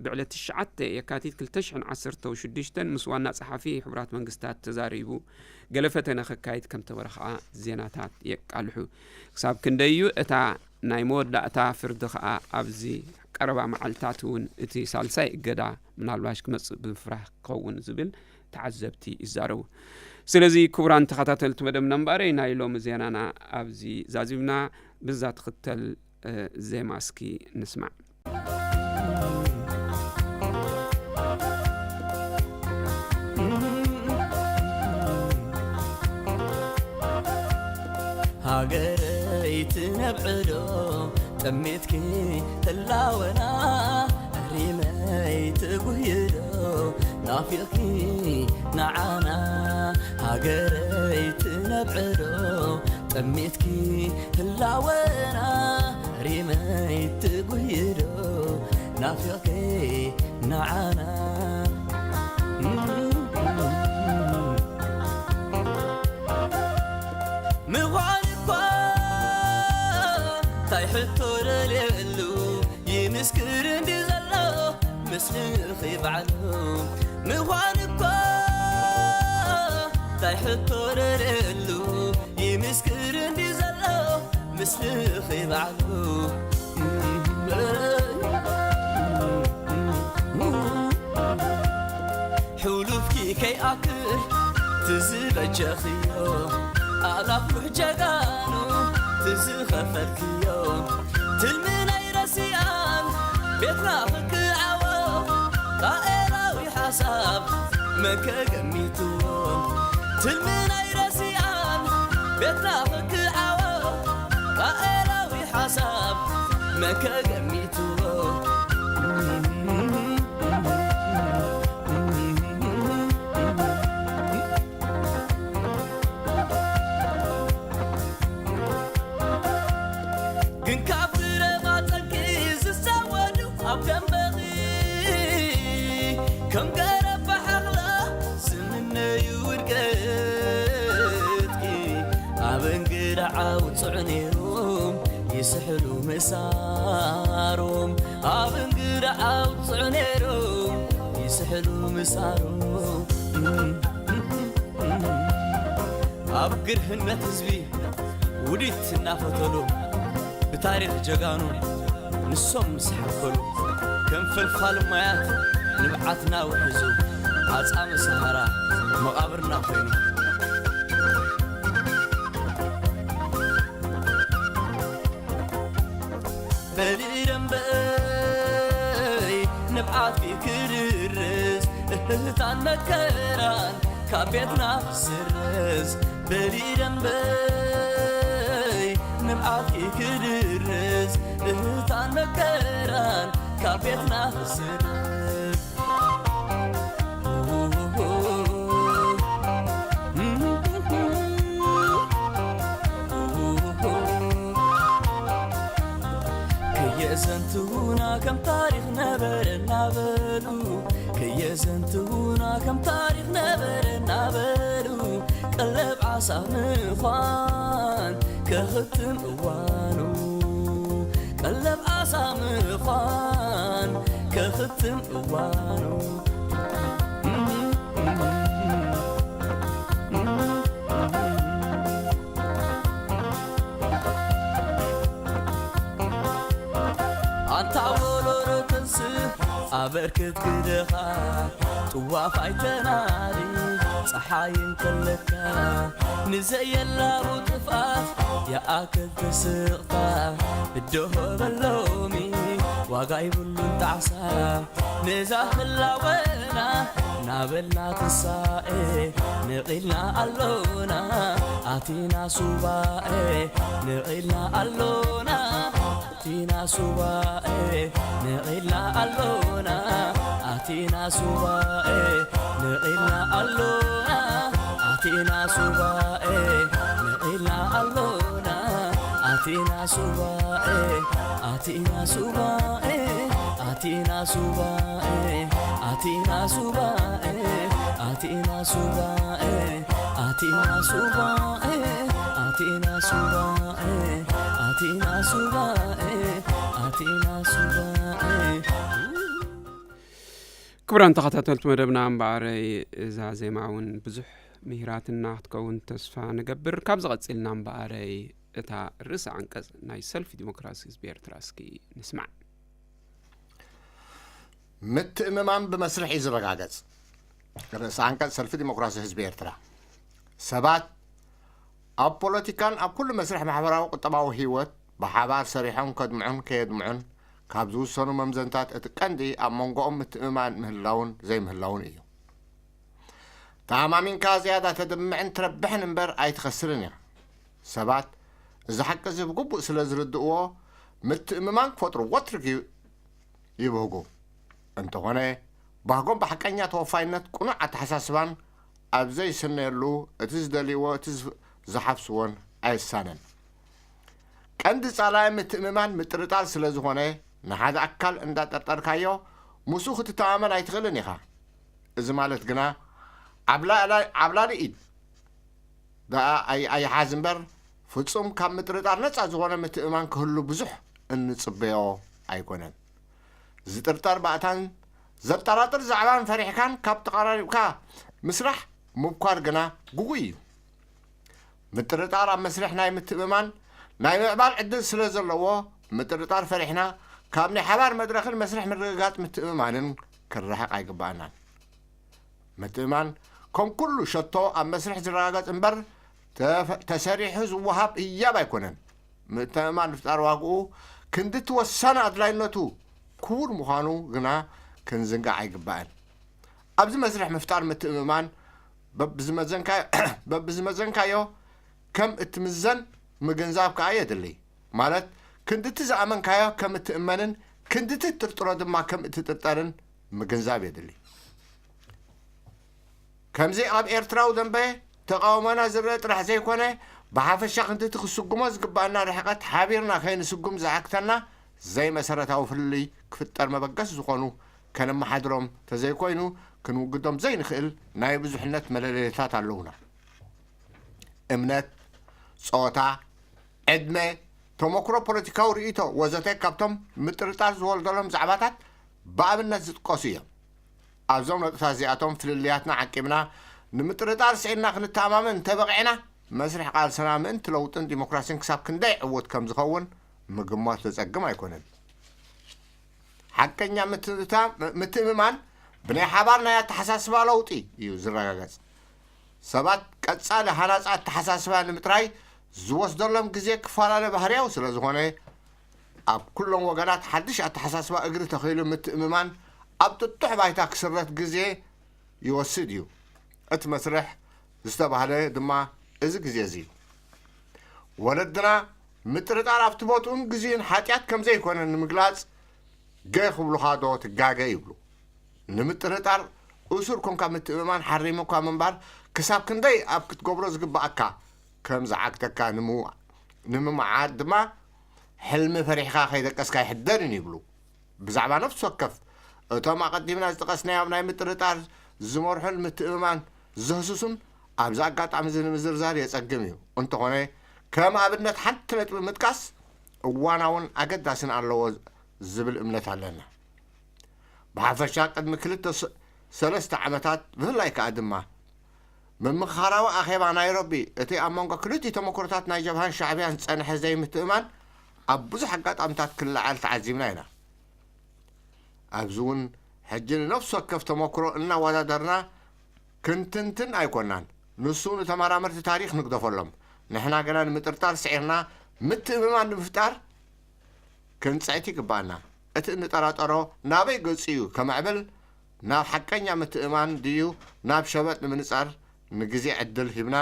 ብዕለት ትሽዓተ የካቲት ክልተ ሽሕን ዓሰርተ ሽዱሽተን ምስ ዋና ጸሓፊ ሕቡራት መንግስታት ተዛሪቡ ገለ ፈተነ ከካይድ ከም ተበረ ከኣ ዜናታት የቃልሑ። ክሳብ ክንደይ እዩ እታ ናይ መወዳእታ ፍርዲ ከኣ ኣብዚ ቀረባ መዓልታት እውን እቲ ሳልሳይ እገዳ ምናልባሽ ክመጽእ ብምፍራህ ክኸውን ዝብል ተዓዘብቲ ይዛረቡ። ስለዚ ክቡራን ተኸታተልቲ መደብና እምበኣረይ ናይ ሎሚ ዜናና ኣብዚ ዛዚምና። ብዛ ትኽተል ዜማ እስኪ ንስማዕ። ሃገረይ ትነብዕዶ ጥሜትኪ ህላወና ሪመይ ትጉህዶ ናፊቕኪ ንዓና ሃገረይ ትነብዕዶ ጥሜትኪ ህላወና ሪመይ ትጉህዶ ናፊቕኪ ንዓና ምዃን እኳ እንታይ ሕቶ ደልየሉ ይምስክር እንዲ ዘሎ ምስልኺ ባዕሉ ምዃን እኳ እንታይ ሕቶ ደልየሉ ይምስክር እንዲ ዘሎ ምስልኺ ባዕሉ ሕሉፍኪ ከይኣክል ትዝበጀኽዮ ኣላፍ ሩሕ ጀጋኑ ትዝኸፈልክዮ ትልሚ ናይ ረሲኣን ቤትና ክክዓዎ ቃኤላዊ ሓሳብ መከ ገሚትዎ ትልሚ ናይ ረሲኣን ቤትና ክክዓዎ ሓሳብ መከ ገሚትዎ? ግን ካብ ዝረባ ጠንቂ ዝሳወዱ ኣብ ደንበኺ ከም ገረብ ሓኽላ ዝምነዩ ውድቀትኪ ኣብ እንግዳ ዓውጽዑ ነይሮም ይስሕሉ ምሳሮም ኣብ እንግዳ ዓውጽዑ ነይሮም ይስሕሉ ምሳሮም ኣብ ግርህነት ህዝቢ ውዲት እናፈተሉ ብታሪኽ ጀጋኑ ንሶም ምስ ሓከሉ ከም ፈልፋሊ ማያት ንብዓትና ውሒዙ ዓጻሚ ሰሃራ መቓብርና ኮይኑ። በሊ ደንበይ ንብዓትኪ ክድርስ እህህታን መከራን ካብ ቤትና ክስረዝ በሊ ደንበይ ንብዓትኪ ክድርስ እህህታን መከራን ካብ ቤትና ክስረዝ። ከየዘንትዉና ከም ታሪኽ ነበረ እናበሉ ከየዘንትዉና ከም ታሪኽ ነበረ እናበሉ ቀለብ ዓሳ ምዃን ከኽትም እዋኑ ቀለብ ዓሳ ምዃን ከኽትም እዋኑ ኣንታ ወሎዶ ተንስእ ኣበርክት ግደኻ ጥዋፍ ኣይተናዲ ፀሓይ እንከለካ ንዘየላቡ ጥፍኣት የኣክል ትስቕታ እደሆ በሎሚ ዋጋ ይብሉን ጣዕሳ ነዛ ህላወና ናበልና ትንሳኤ ንቒልና ኣሎና ኣቲና ሱባኤ ንቒልና ኣሎና ኣቲና ሱባኤ ንቒልና ኣሎና ኣቲና ሱባኤ ንቒልና ኣሎና ኣቲና ሱባኤ ንቒልና ኣሎና ኣቲና ሱባኤ ኣቲና ሱባኤ ኣቲና ሱባኤ ኣቲና ሱባኤ ኣቲና ሱባኤ ኣቲና ሱባኤ ኣቲና ሱባኤ ኣቲና ሱባኤ ኣቲና ሱባኤ ክቡራን ተኸታተልቲ መደብና እምበኣረይ እዛ ዜማ እውን ብዙሕ ምሂራትና ክትከውን ተስፋ ንገብር። ካብ ዝቐፂልና እምበኣረይ እታ ርእሰ ዓንቀፅ ናይ ሰልፊ ዲሞክራሲ ህዝቢ ኤርትራ እስኪ ንስማዕ። ምትእምማን ብመስርሕ እዩ ዝረጋገጽ። ርእሰ ዓንቀጽ ሰልፊ ዲሞክራሲ ህዝቢ ኤርትራ ሰባት ኣብ ፖለቲካን ኣብ ኩሉ መስርሕ ማሕበራዊ ቁጠባዊ ህይወት ብሓባር ሰሪሖም ከድምዑን ከየድምዑን ካብ ዝውሰኑ መምዘንታት እቲ ቀንዲ ኣብ መንጎኦም ምትእምማን ምህላውን ዘይምህላውን እዩ። ተኣማሚንካ ዝያዳ ተድምዕን ትረብሕን እምበር ኣይትኸስርን ኢኻ። ሰባት እዚ ሓቂ እዚ ብግቡእ ስለ ዝርድእዎ ምትእምማን ክፈጥሩ ወትሩ ይብህጉ። እንተኾነ ባህጎም ብሓቀኛ ተወፋይነት ቅኑዕ ኣተሓሳስባን ኣብ ዘይስነየሉ እቲ ዝደልይዎ እቲ ዝሓፍስዎን ኣይሳነን። ቀንዲ ጻላኢ ምትእምማን ምጥርጣር ስለ ዝኾነ ንሓደ ኣካል እንዳጠርጠርካዮ ምስኡ ክትተኣማመን ኣይትኽእልን ኢኻ። እዚ ማለት ግና ዓብላሊ ኢድ ደኣ ኣይሓዝ እምበር ፍጹም ካብ ምጥርጣር ነጻ ዝኾነ ምትእምማን ክህሉ ብዙሕ እንጽበዮ ኣይኮነን። ዝጥርጠር ባእታን ዘጠራጥር ዛዕባን ፈሪሕካን ካብ ተቓራሪብካ ምስራሕ ምብኳር ግና ግጉይ እዩ። ምጥርጣር ኣብ መስርሕ ናይ ምትእምማን ናይ ምዕባል ዕድል ስለ ዘለዎ ምጥርጣር ፈሪሕና ካብ ናይ ሓባር መድረኽን መስርሕ ምርግጋጽ ምትእምማንን ክረሕቕ ኣይግባኣናን። ምትእምማን ከም ኩሉ ሸቶ ኣብ መስርሕ ዝረጋገጽ እምበር ተሰሪሑ ዝወሃብ ህያብ ኣይኮነን። ምትእምማን ምፍጣር ዋግኡ ክንድቲ ወሳኒ ኣድላይነቱ ክቡር ምዃኑ ግና ክንዝንጋዕ ኣይግባእን። ኣብዚ መስርሕ ምፍጣር ምትእምማን በብዝመዘንካዮ ከም እትምዘን ምግንዛብ ከኣ የድሊ። ማለት ክንድቲ ዝኣመንካዮ ከም እትእመንን ክንድቲ ትጥርጥሮ ድማ ከም እትጥርጠርን ምግንዛብ የድሊ። ከምዚ ኣብ ኤርትራዊ ደንበ ተቓውሞና ዝረአ ጥራሕ ዘይኮነ፣ ብሓፈሻ ክንድቲ ክስጉሞ ዝግባኣና ርሕቐት ሓቢርና ከይንስጉም ዝዓግተና ዘይመሰረታዊ ፍልልይ ክፍጠር መበገሲ ዝኾኑ ከነመሓድሮም ተዘይኮይኑ ክንውግዶም ዘይንኽእል ናይ ብዙሕነት መለለይታት ኣለዉና። እምነት፣ ጾታ፣ ዕድመ፣ ተመክሮ ፖለቲካዊ ርእይቶ ወዘተ ካብቶም ምጥርጣር ዝወልደሎም ዛዕባታት ብኣብነት ዝጥቀሱ እዮም። ኣብዞም ነጥብታት እዚኣቶም ፍልልያትና ዓቂብና ንምጥርጣር ስዒርና ክንተኣማመን እንተበቒዕና መስርሕ ቃልስና ምእንቲ ለውጥን ዲሞክራሲን ክሳብ ክንደይ ዕዉት ከም ዝኸውን ምግማት ዘጸግም ኣይኮነን። ሓቀኛ ምትእታ- ምትእምማን ብናይ ሓባር ናይ ኣተሓሳስባ ለውጢ እዩ ዝረጋገጽ። ሰባት ቀጻሊ ሃናጺ ኣተሓሳስባ ንምጥራይ ዝወስደሎም ግዜ ክፈላለ ባህርያዊ ስለ ዝኾነ፣ ኣብ ኩሎም ወገናት ሓድሽ ኣተሓሳስባ እግሪ ተኺሉ ምትእምማን ኣብ ጥጡሕ ባይታ ክስረት ግዜ ይወስድ እዩ። እቲ መስርሕ ዝተባህለ ድማ እዚ ግዜ እዚ እዩ። ወለድና ምጥርጣር ኣብቲ ቦትኡን ግዜኡን ሓጢኣት ከም ዘይኮነ ንምግላጽ ገ ክብሉኻ ዶ ትጋገ ይብሉ። ንምጥርጣር እሱር ኮንካ ምትእምማን ሓሪሙካ ምንባር ክሳብ ክንደይ ኣብ ክትገብሮ ዝግባኣካ ከም ዝዓግተካ ንምውዓ- ንምምዓድ ድማ ሕልሚ ፈሪሕኻ ከይደቀስካ ኣይሕደርን ይብሉ። ብዛዕባ ነፍሲ ወከፍ እቶም ኣቐዲምና ዝጠቐስናዮም ናይ ምጥርጣር ዝመርሑን ምትእምማን ዘህስሱን ኣብዚ ኣጋጣሚ እዚ ንምዝርዛር የጸግም እዩ። እንተኾነ ከም ኣብነት ሓንቲ ነጥቢ ምጥቃስ እዋናውን ኣገዳስን ኣለዎ ዝብል እምነት ኣለና። ብሓፈሻ ቅድሚ ክልተ ሰ- ሰለስተ ዓመታት ብፍላይ ከኣ ድማ ምምኽኻራዊ ኣኼባ ናይሮቢ እቲ ኣብ መንጎ ክልቲኡ ተመክሮታት ናይ ጀብሃን ሻዕብያን ዝጸንሐ ዘይምትእማን ኣብ ብዙሕ ኣጋጣሚታት ክለዓል ተዓዚብና ኢና። ኣብዚ እውን ሕጂ ንነፍሲ ወከፍ ተመክሮ እናወዳደርና ክንትንትን ኣይኮናን። ንሱ ንተመራመርቲ ታሪኽ ንግደፈሎም። ንሕና ግና ንምጥርጣር ስዒርና ምትእምማን ንምፍጣር ክንጽዕት ይግባኣና። እቲ እንጠራጠሮ ናበይ ገጹ እዩ ከመዕብል ናብ ሓቀኛ ምትእማን ድዩ ናብ ሸበጥ ንምንጻር ንግዜ ዕድል ሂብና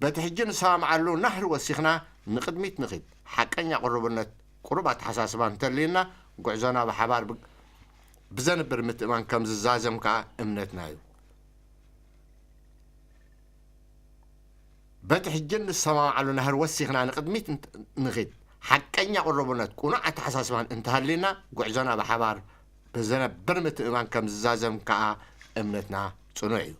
በቲ ሕጂ ንሰማምዓሉ ናህሪ ወሲኽና ንቕድሚት ንኺድ። ሓቀኛ ቅሩብነት፣ ቅሩብ ኣተሓሳስባ እንተልዩና ጉዕዞና ብሓባር ብ- ብዘንብር ምትእማን ከም ዝዛዘም ከኣ እምነትና እዩ። በቲ ሕጂ ንሰማምዓሉ ናህሪ ወሲኽና ንቕድሚት እንት- ንኺድ። ሓቀኛ ቅሩብነት፣ ቅኑዕ ኣተሓሳስባን እንተሃልዩና ጉዕዞና ብሓባር ብዘነብር ምትእማን ከም ዝዛዘም ከኣ እምነትና ጽኑዕ እዩ።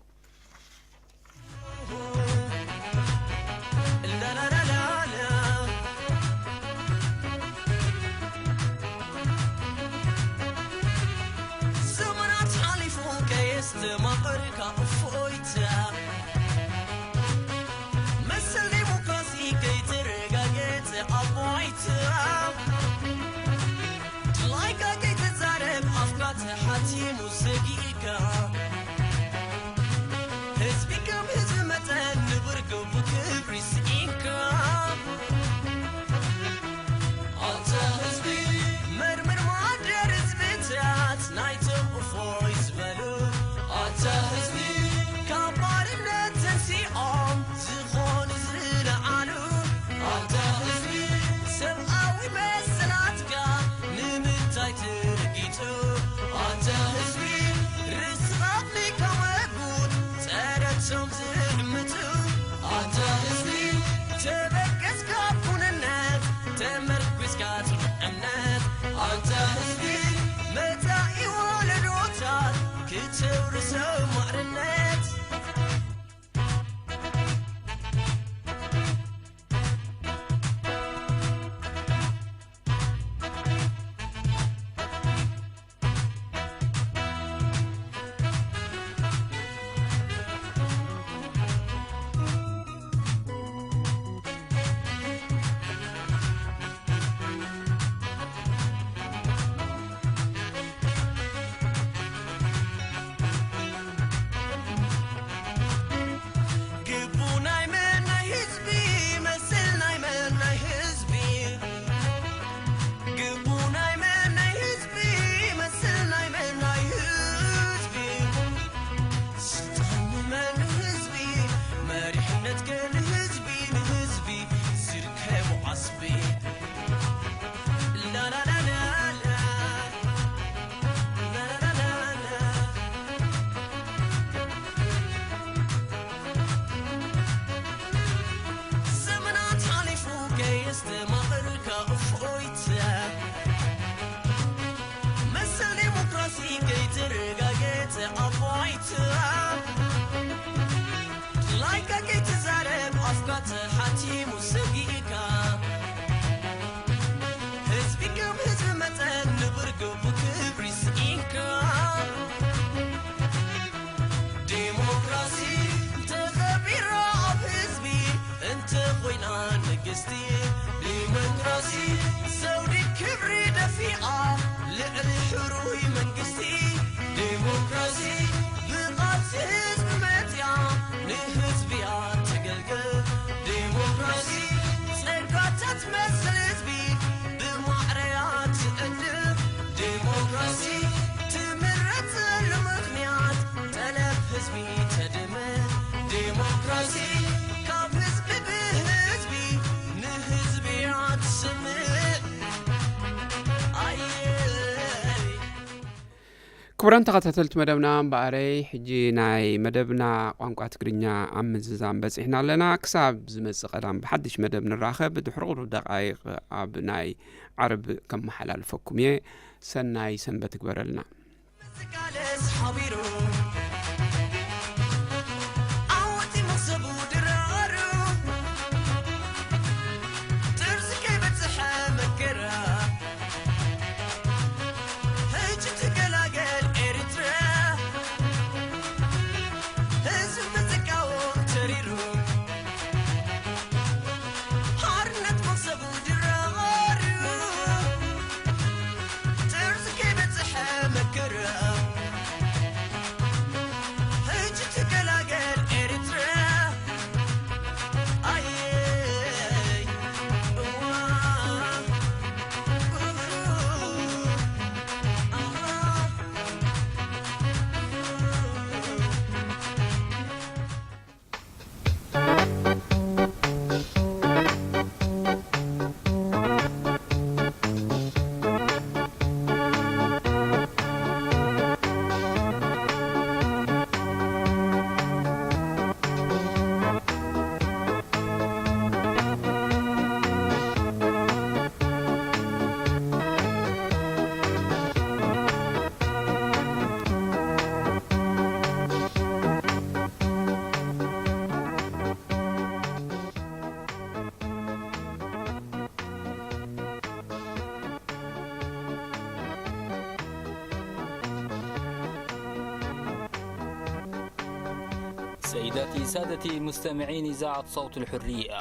ዘመናት ሓሊፉ ከየስተማቐርካ እፎይታ መሰል ዴሞክራሲ ከይተረጋገጸ ኣብ ዋይታ ድላይካ ከይትዛረብ ኣፍካ ተሓቲሙ ሰጊእካ ህዝቢ ከም ህዝቢ መጠን ንብርግቡ ክብሪ ስኢንካ ኣታ ህዝቢ መርምር ማደር ህዝብታት ናይቶም እፎይ ዝበሉ ኣታ ህዝቢ ካብ ባርነት ተንሲኦም ዝኾኑ ዝለዓሉ ኣታ ህዝቢ ሰብኣዊ መሰላትካ ንምንታይ ትርጊቱ ኣታ ህዝቢ ርስኻ ኣፍሊካ ወጉድ ጸረቶም ዝዕምቱ ኣታ ህዝቢ ተበገስካ ኩንነት ተመርኩስካ ጽኑዕነት ኣታ ህዝቢ መጻኢ ወለዶታት ክተውርሶ ማዕርነት ክቡራን ተኸታተልቲ መደብና፣ እምበኣረይ፣ ሕጂ ናይ መደብና ቋንቋ ትግርኛ ኣብ ምዝዛም በጺሕና ኣለና። ክሳብ ዝመጽእ ቀዳም ብሓድሽ መደብ ንራኸብ። ድሕሪ ቁሩብ ደቓይቕ ኣብ ናይ ዓርብ ከመሓላልፈኩም እየ። ሰናይ ሰንበት ይግበረልና። ዝቃለስ ሓቢሩ ዓወት መኽሰቡ ድራሩ ጥርዚ ከይበጽሐ መከራ ሕጂ ትገላገል ኤርትራ ህዝቢ ዝቃወም ተሪሩ ሓርነት መኽሰቡ ድራሩ ጥርዚ ከይበጽሐ መከራ ሕጂ ትገላገል ኤርትራ ኣየይ እዋ سيداتي سادتي مستمعين إذاعة صوت الحرية،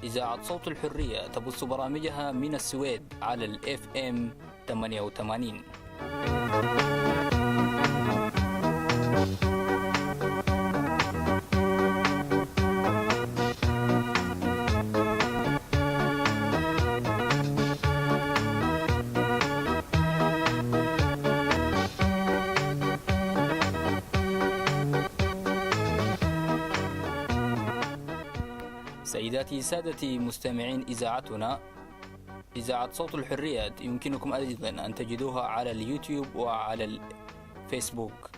إذاعة صوت الحرية تبث برامجها من السويد على ال F M ثمانية وثمانين. سيداتي سادتي مستمعين إذاعتنا، إذاعة صوت الحرية، يمكنكم أيضًا أن تجدوها على اليوتيوب وعلى الفيسبوك.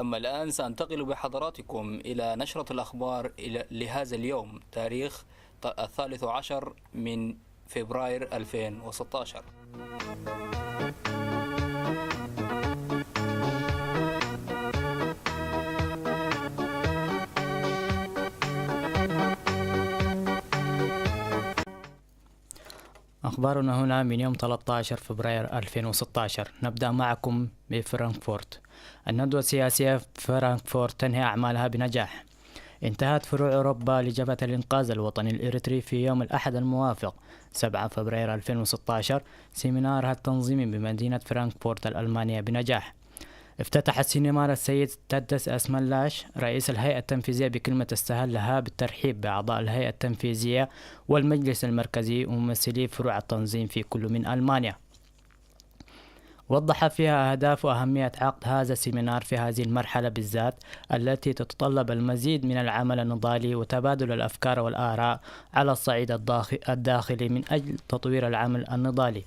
أما الآن سأنتقل بحضراتكم إلى نشرة الأخبار إلى، لهذا اليوم، تاريخ ت-، الثالث عشر من فبراير ألفين وستاشر. أخبارنا هنا من يوم ثلاثة عشر فبراير ألفين وستاشر. نبدأ معكم بفرانكفورت. الندوة السياسية في فرانكفورت تنهي أعمالها بنجاح. انتهت فروع أوروبا لجبهة الإنقاذ الوطني الإريتري في يوم الأحد الموافق سبعة فبراير ألفين وستاشر سيمينارها التنظيمي بمدينة فرانكفورت الألمانية بنجاح. افتتح السيمينار السيد تادس أسملاش رئيس الهيئة التنفيذية بكلمة استهلها بالترحيب بأعضاء الهيئة التنفيذية والمجلس المركزي وممثلي فروع التنظيم في كل من ألمانيا. وضح فيها أهداف وأهمية عقد هذا السيمينار في هذه المرحلة بالذات، التي تتطلب المزيد من العمل النضالي وتبادل الأفكار والآراء على الصعيد الداخ-، الداخلي من أجل تطوير العمل النضالي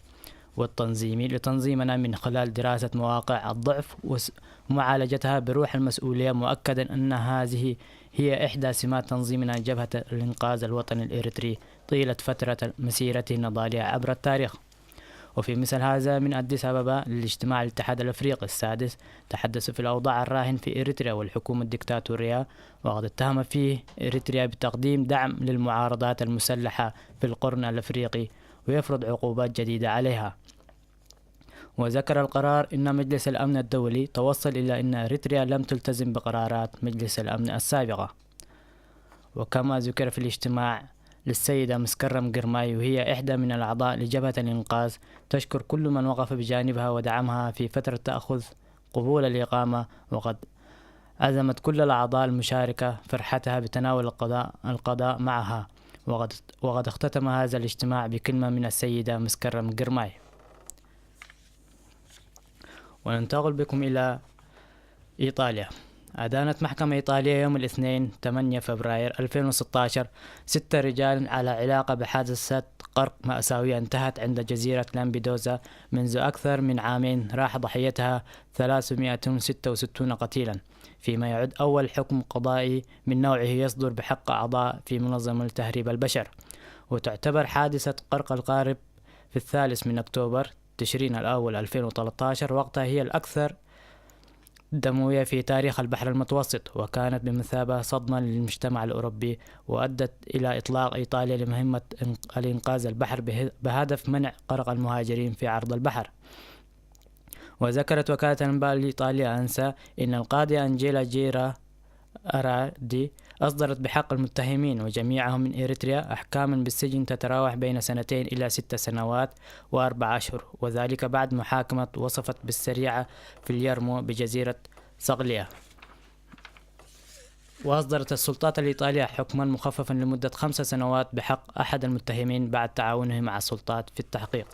والتنظيمي لتنظيمنا من خلال دراسة مواقع الضعف وس-، ومعالجتها بروح المسؤولية، مؤكدا أن هذه هي إحدى سمات تنظيمنا جبهة الإنقاذ الوطني الإريتري طيلة فترة مسيرته النضالية عبر التاريخ. وفي مثل هذا من أديس أبابا للاجتماع الاتحاد الأفريقي السادس تحدثوا في الأوضاع الراهن في إريتريا والحكومة الدكتاتورية، وقد اتهم فيه إريتريا بتقديم دعم للمعارضات المسلحة في القرن الأفريقي ويفرض عقوبات جديدة عليها. وذكر القرار إن مجلس الأمن الدولي توصل إلى أن إريتريا لم تلتزم بقرارات مجلس الأمن السابقة. وكما ذكر في الاجتماع للسيدة مسكرم قرماي، وهي إحدى من الأعضاء لجبهة الإنقاذ، تشكر كل من وقف بجانبها ودعمها في فترة تأخذ قبول الإقامة، وقد أزمت كل الأعضاء المشاركة فرحتها بتناول القضاء، القضاء معها. وقد، وقد اختتم هذا الاجتماع بكلمة من السيدة مسكرم جرماي. وننتقل بكم إلى إيطاليا. أدانت محكمة إيطالية يوم الاثنين ثمانية فبراير ألفين وستاشر ست رجال على علاقة بحادثة غرق مأساوية انتهت عند جزيرة لامبيدوزا منذ أكثر من عامين، راح ضحيتها ثلاثمائة وستة وستون قتيلا، فيما يعد أول حكم قضائي من نوعه يصدر بحق أعضاء في منظمة لتهريب البشر. وتعتبر حادثة غرق القارب في الثالث من أكتوبر تشرين الأول ألفين وثلاثة عشر، وقتها هي الأكثر دموية في تاريخ البحر المتوسط، وكانت بمثابة صدمة للمجتمع الأوروبي، وأدت إلى إطلاق إيطاليا لمهمة إنق-، الإنقاذ البحر به-، بهدف منع غرق المهاجرين في عرض البحر. وذكرت وكالة الأنباء الإيطالية أنسا إن القاضية أنجيلا جيرا أرادي أصدرت بحق المتهمين وجميعهم من إريتريا أحكاما بالسجن تتراوح بين سنتين إلى ست سنوات وأربع أشهر، وذلك بعد محاكمة وصفت بالسريعة في اليرمو بجزيرة صقلية. وأصدرت السلطات الإيطالية حكما مخففا لمدة خمس سنوات بحق أحد المتهمين بعد تعاونه مع السلطات في التحقيق.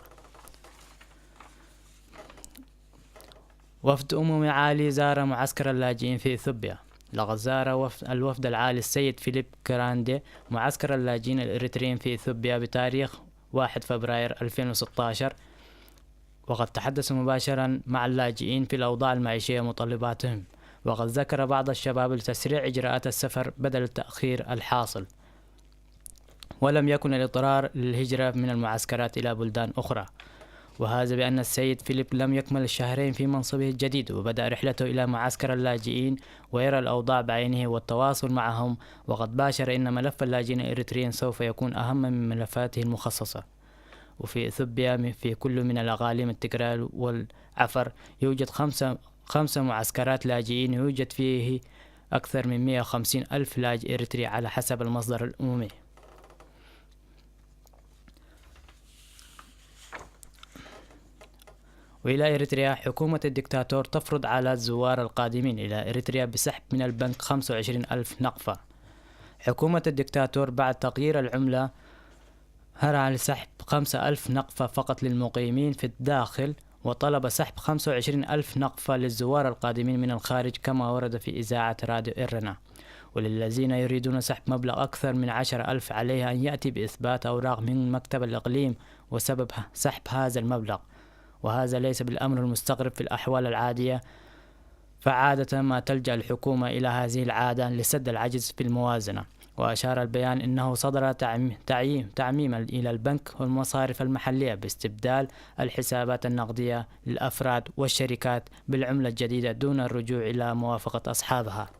وفد أممي عالي زار معسكر اللاجئين في إثيوبيا. لقد زار وفد، الوفد العالي السيد فيليب كراندي معسكر اللاجئين الإريتريين في إثيوبيا بتاريخ واحد فبراير ألفين وستاشر، وقد تحدث مباشرا مع اللاجئين في الأوضاع المعيشية ومطالباتهم، وقد ذكر بعض الشباب لتسريع إجراءات السفر بدل التأخير الحاصل، ولم يكن الإضرار للهجرة من المعسكرات إلى بلدان أخرى. وهذا بأن السيد فيليب لم يكمل الشهرين في منصبه الجديد، وبدأ رحلته إلى معسكر اللاجئين ويرى الأوضاع بعينه والتواصل معهم، وقد باشر إن ملف اللاجئين الإريتريين سوف يكون أهم من ملفاته المخصصة. وفي إثيوبيا، من، في كل من الأقاليم التجرال والعفر يوجد خمسة، خمسة معسكرات لاجئين، يوجد فيه أكثر من مائة وخمسين ألف لاجئ إريتري على حسب المصدر الأممي. وإلى إريتريا، حكومة الدكتاتور تفرض على الزوار القادمين إلى إريتريا بسحب من البنك خمسة وعشرين ألف نقفة. حكومة الدكتاتور بعد تغيير العملة هرع لسحب خمسة ألف نقفة فقط للمقيمين في الداخل، وطلب سحب خمسة وعشرين ألف نقفة للزوار القادمين من الخارج، كما ورد في إذاعة راديو إيرنا. وللذين يريدون سحب مبلغ أكثر من عشرة ألف، عليه أن يأتي بإثبات أوراق من مكتب الإقليم وسبب ه-، سحب هذا المبلغ، وهذا ليس بالأمر المستغرب في الأحوال العادية، فعادة ما تلجأ الحكومة إلى هذه العادة لسد العجز في الموازنة. وأشار البيان إنه صدر تعم-، تعييم، تعميما إلى البنك والمصارف المحلية باستبدال الحسابات النقدية للأفراد والشركات بالعملة الجديدة دون الرجوع إلى موافقة أصحابها.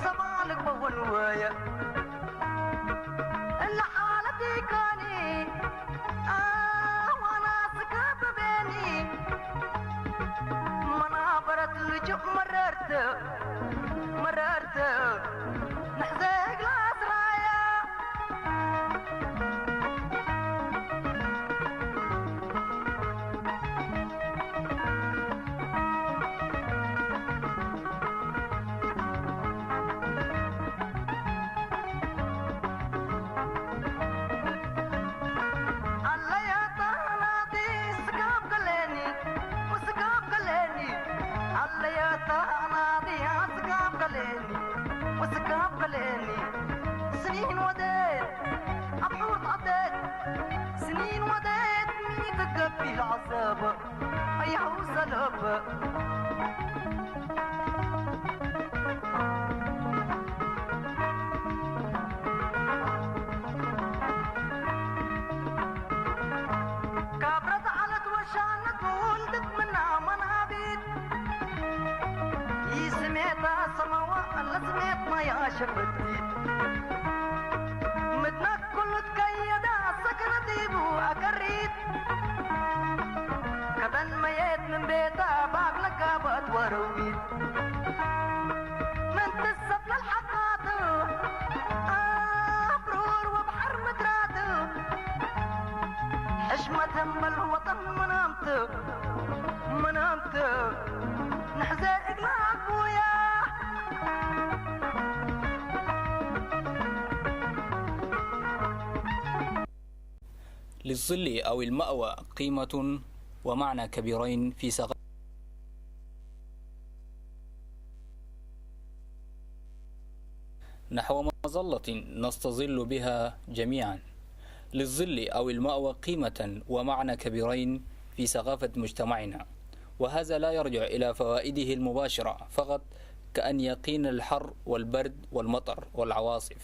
ሰማልክ በወን ወየ እላ ሓለት ይካኒ ኣዋና ስከብበኒ መናበረት ልጁእ መረርት መረርት ንሕዘ እግላ ስራያ ስኒን ወደ ኣብ ሑር ተዓደት ስኒን ወደ ትገቢ ለዓሰብ ኣያሁ ዘለብ ካብ ረትዓለት ወሻነት ውልድት ምና መናቢት ይስሜታ ሰማዋ ለስሜት ማያ ሸበቲ ምድና ኩሉ ትከየዳ ሰከነቲቡ ኣከሪት ከተን መየት ምን ቤታ ባግለካ በት ወረዊት ምን ትሰብ ለልሓቃት ኣፍሩር ወብሓር ምድራት ሕሽመተን በል ወጠን ምናምት ምናምት ንሕዘ እግላ ኣቡያ للظل أو المأوى قيمة ومعنى كبيرين في ثقافة نحو مظلة نستظل بها جميعا. للظل أو المأوى قيمة ومعنى كبيرين في ثقافة مجتمعنا، وهذا لا يرجع إلى فوائده المباشرة فقط كأن يقينا الحر والبرد والمطر والعواصف،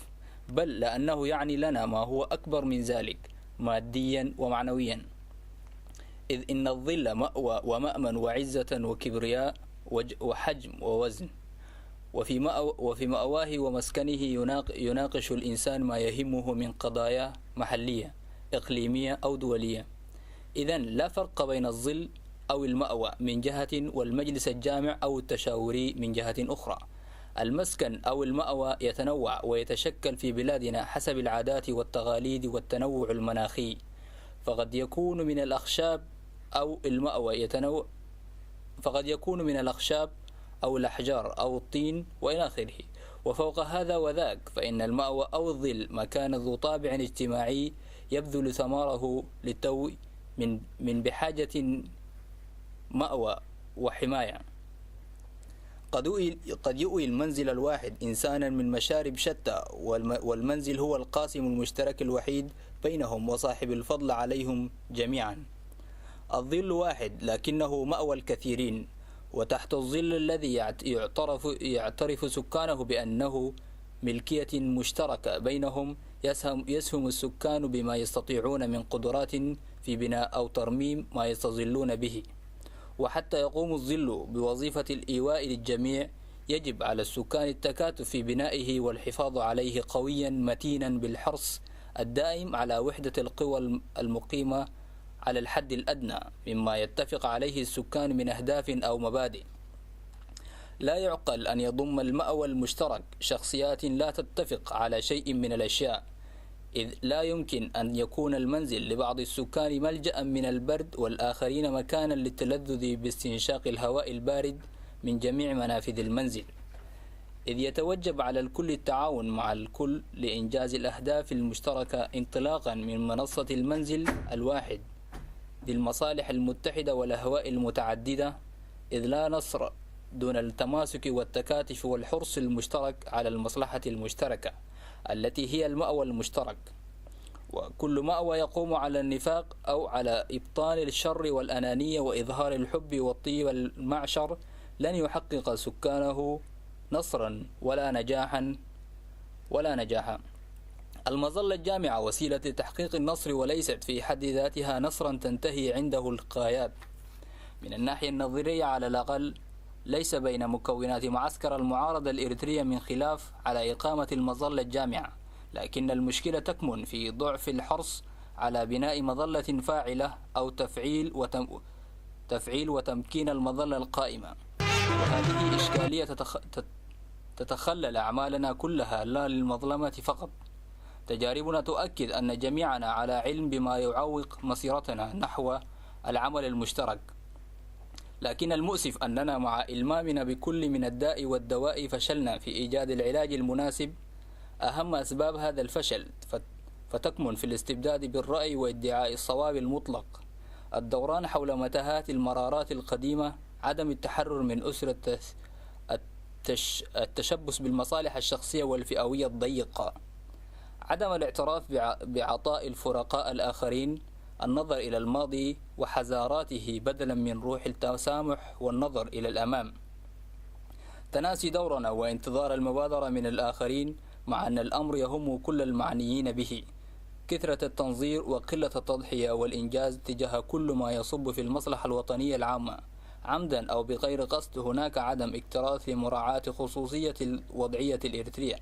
بل لأنه يعني لنا ما هو أكبر من ذلك ماديا ومعنويا، إذ إن الظل مأوى ومأمن وعزة وكبرياء وج-، وحجم ووزن. وفي مأو-، وفي مأواه ومسكنه يناق-، يناقش الإنسان ما يهمه من قضايا محلية، إقليمية أو دولية. إذن لا فرق بين الظل أو المأوى من جهة والمجلس الجامع أو التشاوري من جهة أخرى. المسكن أو المأوى يتنوع ويتشكل في بلادنا حسب العادات والتقاليد والتنوع المناخي، فقد يكون من الأخشاب أو المأوى يتنوع، فقد يكون من الأخشاب أو الأحجار أو الطين وإلى آخره. وفوق هذا وذاك، فإن المأوى أو الظل مكان ذو طابع اجتماعي يبذل ثماره للتو من، من بحاجة مأوى وحماية. قد يؤوي، قد يؤوي المنزل الواحد إنسانا من مشارب شتى، والم-، والمنزل هو القاسم المشترك الوحيد بينهم وصاحب الفضل عليهم جميعا. الظل واحد لكنه مأوى الكثيرين، وتحت الظل الذي يعت-، يعترف، يعترف سكانه بأنه ملكية مشتركة بينهم، يسهم، يسهم السكان بما يستطيعون من قدرات في بناء أو ترميم ما يستظلون به. وحتى يقوم الظل بوظيفة الإيواء للجميع، يجب على السكان التكاتف في بنائه والحفاظ عليه قويا متينا بالحرص الدائم على وحدة القوى الم-، المقيمة على الحد الأدنى مما يتفق عليه السكان من أهداف أو مبادئ. لا يعقل أن يضم المأوى المشترك شخصيات لا تتفق على شيء من الأشياء، إذ لا يمكن أن يكون المنزل لبعض السكان ملجأ من البرد والآخرين مكانا للتلذذ باستنشاق الهواء البارد من جميع منافذ المنزل، إذ يتوجب على الكل التعاون مع الكل لإنجاز الأهداف المشتركة انطلاقا من منصة المنزل الواحد ذي المصالح المتحدة والأهواء المتعددة، إذ لا نصر دون التماسك والتكاتف والحرص المشترك على المصلحة المشتركة التي هي المأوى المشترك. وكل مأوى يقوم على النفاق أو على إبطان الشر والأنانية وإظهار الحب والطيب المعشر لن يحقق سكانه نصرا ولا نجاحا، ولا نجاحا. المظلة الجامعة وسيلة لتحقيق النصر، وليست في حد ذاتها نصرا تنتهي عنده الغايات. من الناحية النظرية على الأقل، ليس بين مكونات معسكر المعارضة الإريترية من خلاف على إقامة المظلة الجامعة، لكن المشكلة تكمن في ضعف الحرص على بناء مظلة فاعلة أو تفعيل وتم-، تفعيل وتمكين المظلة القائمة. وهذه إشكالية تتخ-، تت-، تتخلل أعمالنا كلها، لا للمظلمة فقط. تجاربنا تؤكد أن جميعنا على علم بما يعوق مسيرتنا نحو العمل المشترك. لكن المؤسف أننا مع إلمامنا بكل من الداء والدواء فشلنا في إيجاد العلاج المناسب. أهم أسباب هذا الفشل فت-، فتكمن في الاستبداد بالرأي وادعاء الصواب المطلق، الدوران حول متاهات المرارات القديمة، عدم التحرر من أسر التس-، التش-، التشبث بالمصالح الشخصية والفئوية الضيقة، عدم الاعتراف بع-، بعطاء الفرقاء الآخرين، النظر إلى الماضي وحزاراته بدلا من روح التسامح والنظر إلى الأمام. تناسي دورنا وانتظار المبادرة من الآخرين، مع أن الأمر يهم كل المعنيين به. كثرة التنظير وقلة التضحية والإنجاز تجاه كل ما يصب في المصلحة الوطنية العامة. عمدا أو بغير قصد، هناك عدم اكتراث لمراعاة خصوصية الوضعية الإريترية.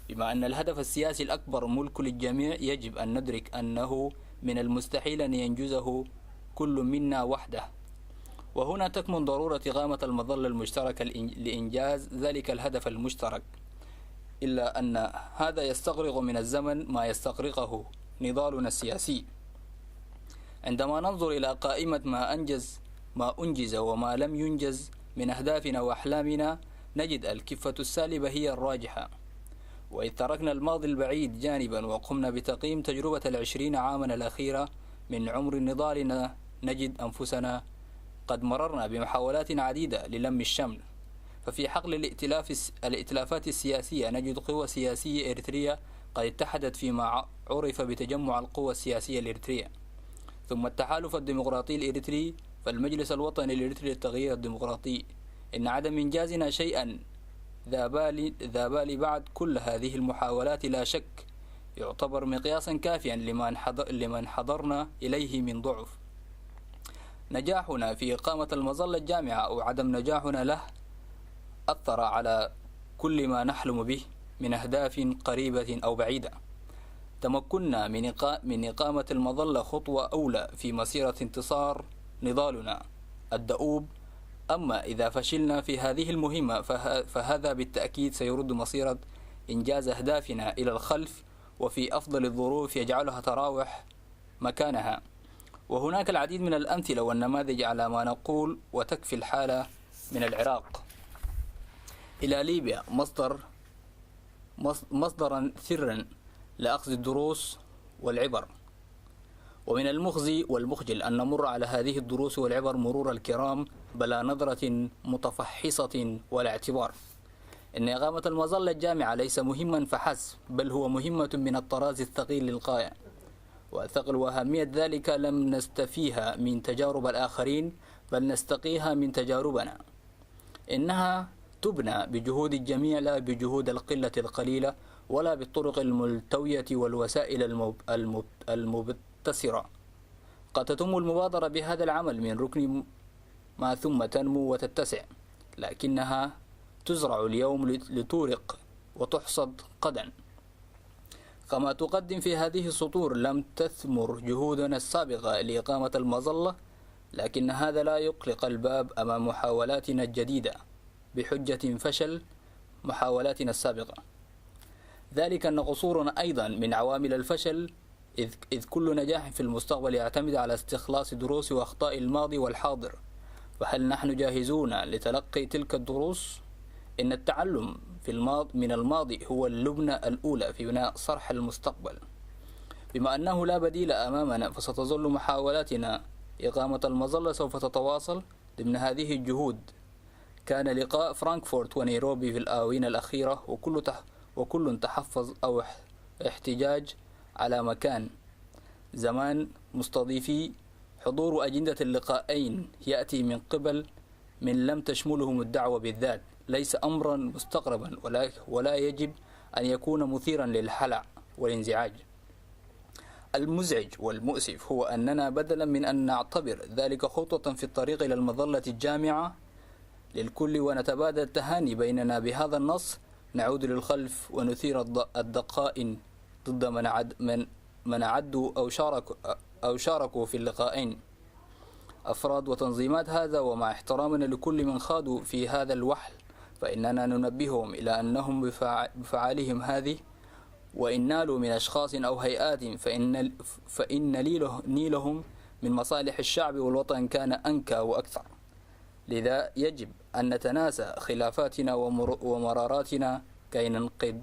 بما أن الهدف السياسي الأكبر ملك للجميع، يجب أن ندرك أنه من المستحيل أن ينجزه كل منا وحده. وهنا تكمن ضرورة إقامة المظلة المشتركة لإن-، لإنجاز ذلك الهدف المشترك، إلا أن هذا يستغرق من الزمن ما يستغرقه نضالنا السياسي. عندما ننظر إلى قائمة ما أنجز، ما أنجز وما لم ينجز من أهدافنا وأحلامنا، نجد الكفة السالبة هي الراجحة. وإذ تركنا الماضي البعيد جانبا وقمنا بتقييم تجربة العشرين عاما الأخيرة من عمر نضالنا، نجد أنفسنا قد مررنا بمحاولات عديدة للم الشمل. ففي حقل الائتلاف الس-، الائتلافات السياسية، نجد قوى سياسية إريترية قد اتحدت فيما ع-، عرف بتجمع القوى السياسية الإريترية. ثم التحالف الديمقراطي الإريتري، فالمجلس الوطني الإريتري للتغيير الديمقراطي. إن عدم إنجازنا شيئا ذا بال، ذا بال بعد كل هذه المحاولات لا شك يعتبر مقياسا كافيا لمن حض-، لمن حضرنا إليه من ضعف. نجاحنا في إقامة المظلة الجامعة أو عدم نجاحنا له أثر على كل ما نحلم به من أهداف قريبة أو بعيدة. تمكننا من إقا-، من إقامة المظلة خطوة أولى في مسيرة انتصار نضالنا الدؤوب. أما إذا فشلنا في هذه المهمة، فه-، فهذا بالتأكيد سيرد مسيرة إنجاز أهدافنا إلى الخلف، وفي أفضل الظروف يجعلها تراوح مكانها. وهناك العديد من الأمثلة والنماذج على ما نقول، وتكفي الحالة من العراق إلى ليبيا مصدر، مص-، مصدرا سرا لأخذ الدروس والعبر. ومن المخزي والمخجل أن نمر على هذه الدروس والعبر مرور الكرام بلا نظرة متفحصة ولا اعتبار. إن إقامة المظلة الجامعة ليس مهما فحسب، بل هو مهمة من الطراز الثقيل للغاية. وثقل وأهمية ذلك لم نستفيها من تجارب الآخرين، بل نستقيها من تجاربنا. إنها تبنى بجهود الجميع، لا بجهود القلة القليلة، ولا بالطرق الملتوية والوسائل المب-، المب-، المبتسرة. قد تتم المبادرة بهذا العمل من ركن ما، ثم تنمو وتتسع، لكنها تزرع اليوم لت-، لتورق وتحصد غدا. كما تقدم في هذه السطور، لم تثمر جهودنا السابقة لإقامة المظلة، لكن هذا لا يغلق الباب أمام محاولاتنا الجديدة بحجة فشل محاولاتنا السابقة. ذلك أن قصورنا أيضا من عوامل الفشل، إذ، إذ كل نجاح في المستقبل يعتمد على استخلاص دروس وأخطاء الماضي والحاضر. فهل نحن جاهزون لتلقي تلك الدروس؟ إن التعلم في الماض-، من الماضي هو اللبنة الأولى في بناء صرح المستقبل. بما أنه لا بديل أمامنا، فستظل محاولاتنا إقامة المظلة سوف تتواصل ضمن هذه الجهود. كان لقاء فرانكفورت ونيروبي في الآونة الأخيرة، وكل تح-، وكل تحفظ أو اح-، احتجاج على مكان، زمان، مستضيفي، حضور أجندة اللقاءين يأتي من قبل من لم تشملهم الدعوة بالذات، ليس أمرا مستغربا، ولا، ولا يجب أن يكون مثيرا للهلع والانزعاج. المزعج والمؤسف هو أننا بدلا من أن نعتبر ذلك خطوة في الطريق إلى المظلة الجامعة، للكل ونتبادل التهاني بيننا بهذا النص، نعود للخلف ونثير الض-، الضغائن ضد من عد-، من، من عدوا أو شارك-، أو شاركوا في اللقاءين. أفراد وتنظيمات هذا، ومع احترامنا لكل من خاضوا في هذا الوحل، فإننا ننبههم إلى أنهم بفع-، بفعالهم هذه، وإن نالوا من أشخاص أو هيئات، فإن، فإن نيله-، نيلهم من مصالح الشعب والوطن كان أنكى وأكثر. لذا يجب أن نتناسى خلافاتنا ومر-، ومراراتنا كي ننقذ،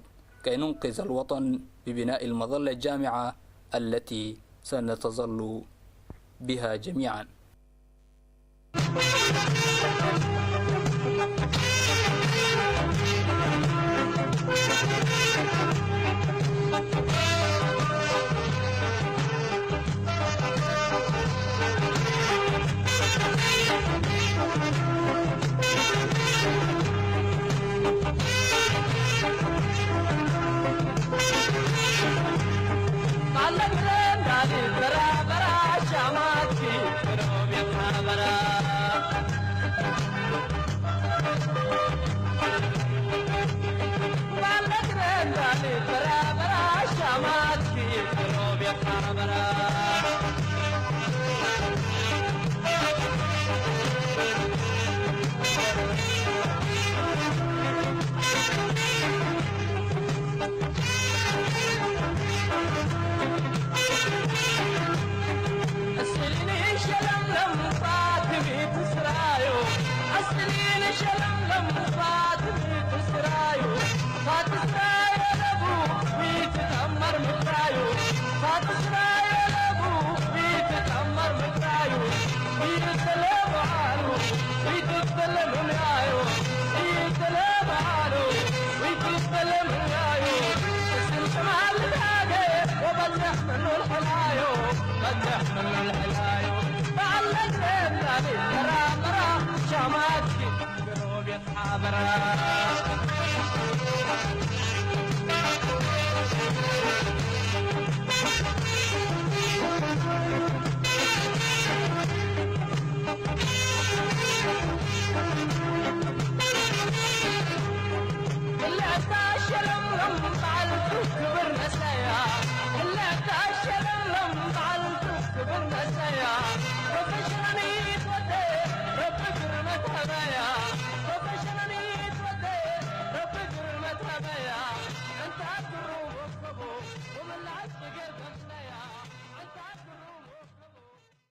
كي ننقذ الوطن ببناء المظلة الجامعة التي سنتظل بها جميعا.